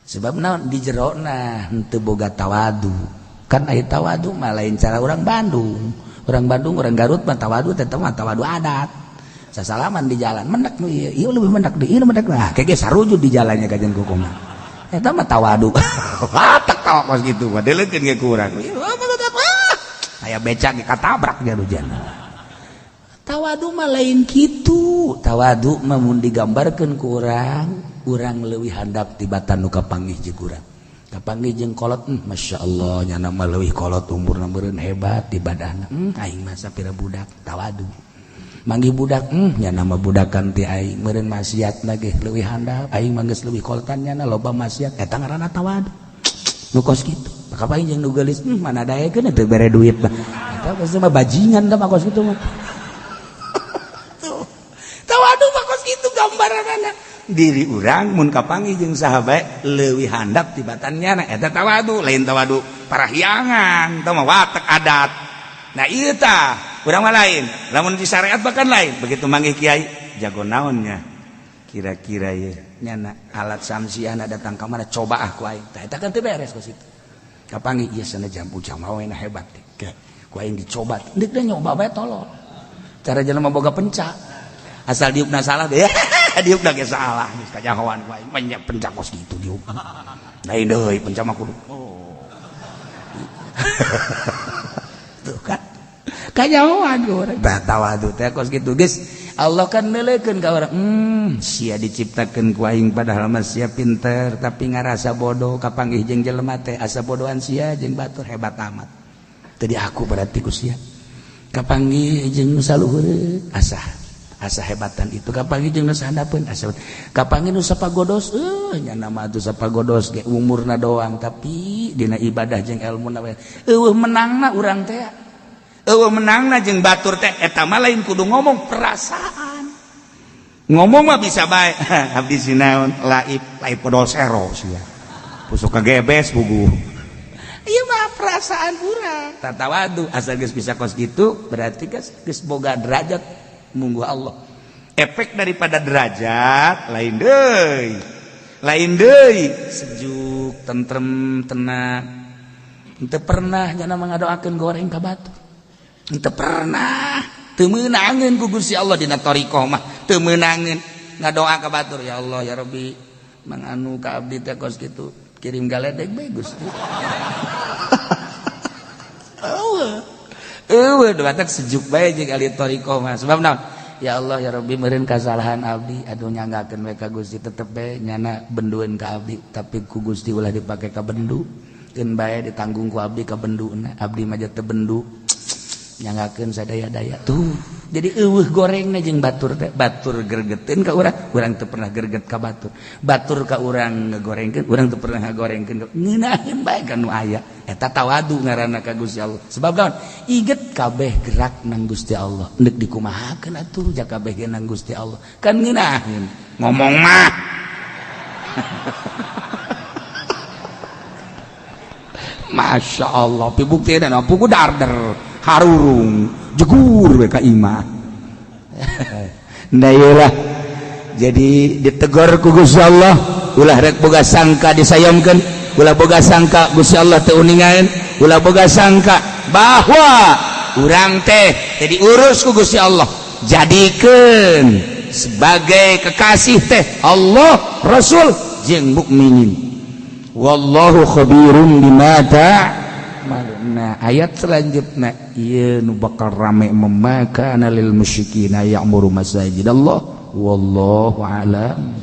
Speaker 2: Sebab naon? Di jerona henteu boga tawadu. Kan aya tawadu mah lain cara orang Bandung. Orang Bandung, orang Garut mah tawadu teh mah tawadu adat. Sasalaman di jalan, mendak nu ieu, ieu leuwih mendak deui, ieu mendak. Nah, kege sarujud di jalannya kajian kukumaha. Eta mah tawadu.
Speaker 3: Watak tawa kos kitu mah deulekeun ge ku urang.
Speaker 2: Aya becak ge katabrak jarujan. Tawadu mah lain kitu. Tawadu mah mun digambarkeun ku urang, urang leuwih handap tibatan nu kapanggih jeung urang. Kapanggih jeung kolot, Masya Allah, nyana mah leuwih kolot umurna meureun, hebat ibadahna. Aing mah sapira budak, tawadu. Manggih budak, nyana mah budakan ti aing, meureun maksiatna ge leuwih handap, aing mah geus leuwih kolotan nyana, loba maksiat. Eta ngaranna tawadu. Nu kos kitu. Kapanggih jeung nu geulis, mana daekeun teu bere duit mah. Eta geus mah bajingan tah mah kos kitu mah.
Speaker 3: Tuh. Tawadu mah kos kitu gambaranana. Diri urang mun kapanggih jeung saha bae leuwih handap tibatan nyana, eta tawadu, lain tawadu parahyangan, tah mah watak adat. Nah, ieu tah urang mah lain. Lamun di syariat bahkan lain. Begitu manggih kiai, jago naonnya kira-kira ye nyana, alat samsiana datang ka mana, coba ah ku aing. Tah, eta kan teu beres kos kitu. Kapanggih ieu sana jambu jamaah hebat teh. Ku aing dicoba. Deuk teh nyoba bae tolol. Cara jelema boga pencak. Asal diukna salah deh. Diukna ge salah. Geus kanyahoan ku aing banyak pencak kos kitu diuk. Lain deui pencak mah kudu. Oh. Tuh kan.
Speaker 4: Kanyahoan ku urang.
Speaker 2: Tah, tawadu teh kos kitu geus. Allah kan neuleukeun ka urang. Sia diciptakeun ku aing, padahal mah sia pinter tapi ngarasa bodoh, kapanggih jeung jelema teh asa bodohan sia jeung batur, hebat amat. Tadi aku berarti ku sia. Kapanggih jeung nu saluhureun asa asa hebatan itu, kapanggih jeung nu sahandapeun asa, kapanggih nu sapagodos, nyana mah atuh sapagodos ge umurna doang, tapi dina ibadah jeung ilmuna eueuh menangna urang teh,
Speaker 3: eueuh menangna jeung batur teh. Eta mah lain kudu ngomong, perasaan. Ngomong mah bisa bae, abdi sinaon laib laib podol sero sia pusuk kagebes bugu.
Speaker 4: Ieu mah perasaan urang.
Speaker 2: Tatawadu asal geus bisa kos kitu berarti geus geus boga derajat munggu Allah.
Speaker 3: Efek daripada derajat lain deui, lain deui.
Speaker 2: Sejuk, tentrem, tenang. Henteu pernah nyana ngadoakeun goreng ka batur, henteu pernah. Teu meunangeun ku Gusti Allah dina thariqah mah, teu meunangeun ngadoa ka batur, ya Allah ya Rabbi, mang anu ka abdi teh kos kitu. Kirim galedek bae Gusti. Eueuh. Eueuh batak sejuk bae jeung ahli thariqah mah. Sebab naon? Ya Allah ya Rabbi, meureun kasalahan abdi, aduh, nyanggakeun we ka Gusti, tetep bae nyana bendueun ka abdi, tapi ku Gusti ulah dipake ka bendu. Keun bae ditanggung ku abdi ka benduna, abdi mah teu bendu. Nyanggakeun sadaya-daya tuh. Jadi eueuh gorengna jeung batur teh, batur gergeteun ka urang, urang teu pernah gerget ka batur. Batur ka urang ngegorengkeun, urang teu pernah ngagorengkeun. Ngeunaheun bae ka nu aya. Eta tawadu ngaranna ka Gusti Allah. Sebab naon? Iget kabeh gerak nang Gusti Allah. Endek dikumahakeun atuh ja kabeh ge nang Gusti Allah. Kan ngeunaheun. Ngomong mah. Masya Allah, bukti dan puku darder harurung jegur we ka imah. Nah iyalah, jadi ditegur ku Gusti Allah, ulah rek boga sangka disayangkeun, ulah boga sangka Gusti Allah teu uningaeun, ulah boga sangka bahwa urang teh jadi urus ku Gusti Allah. Jadikeun sebagai kekasih teh Allah, Rasul jeung mukminin. Wallahu khabirum bima ta'malun. Nah, ayat selanjutnya ieu nu bakal rame, maka lil musyrikina ya'muru masajidallah, wallahu a'lam.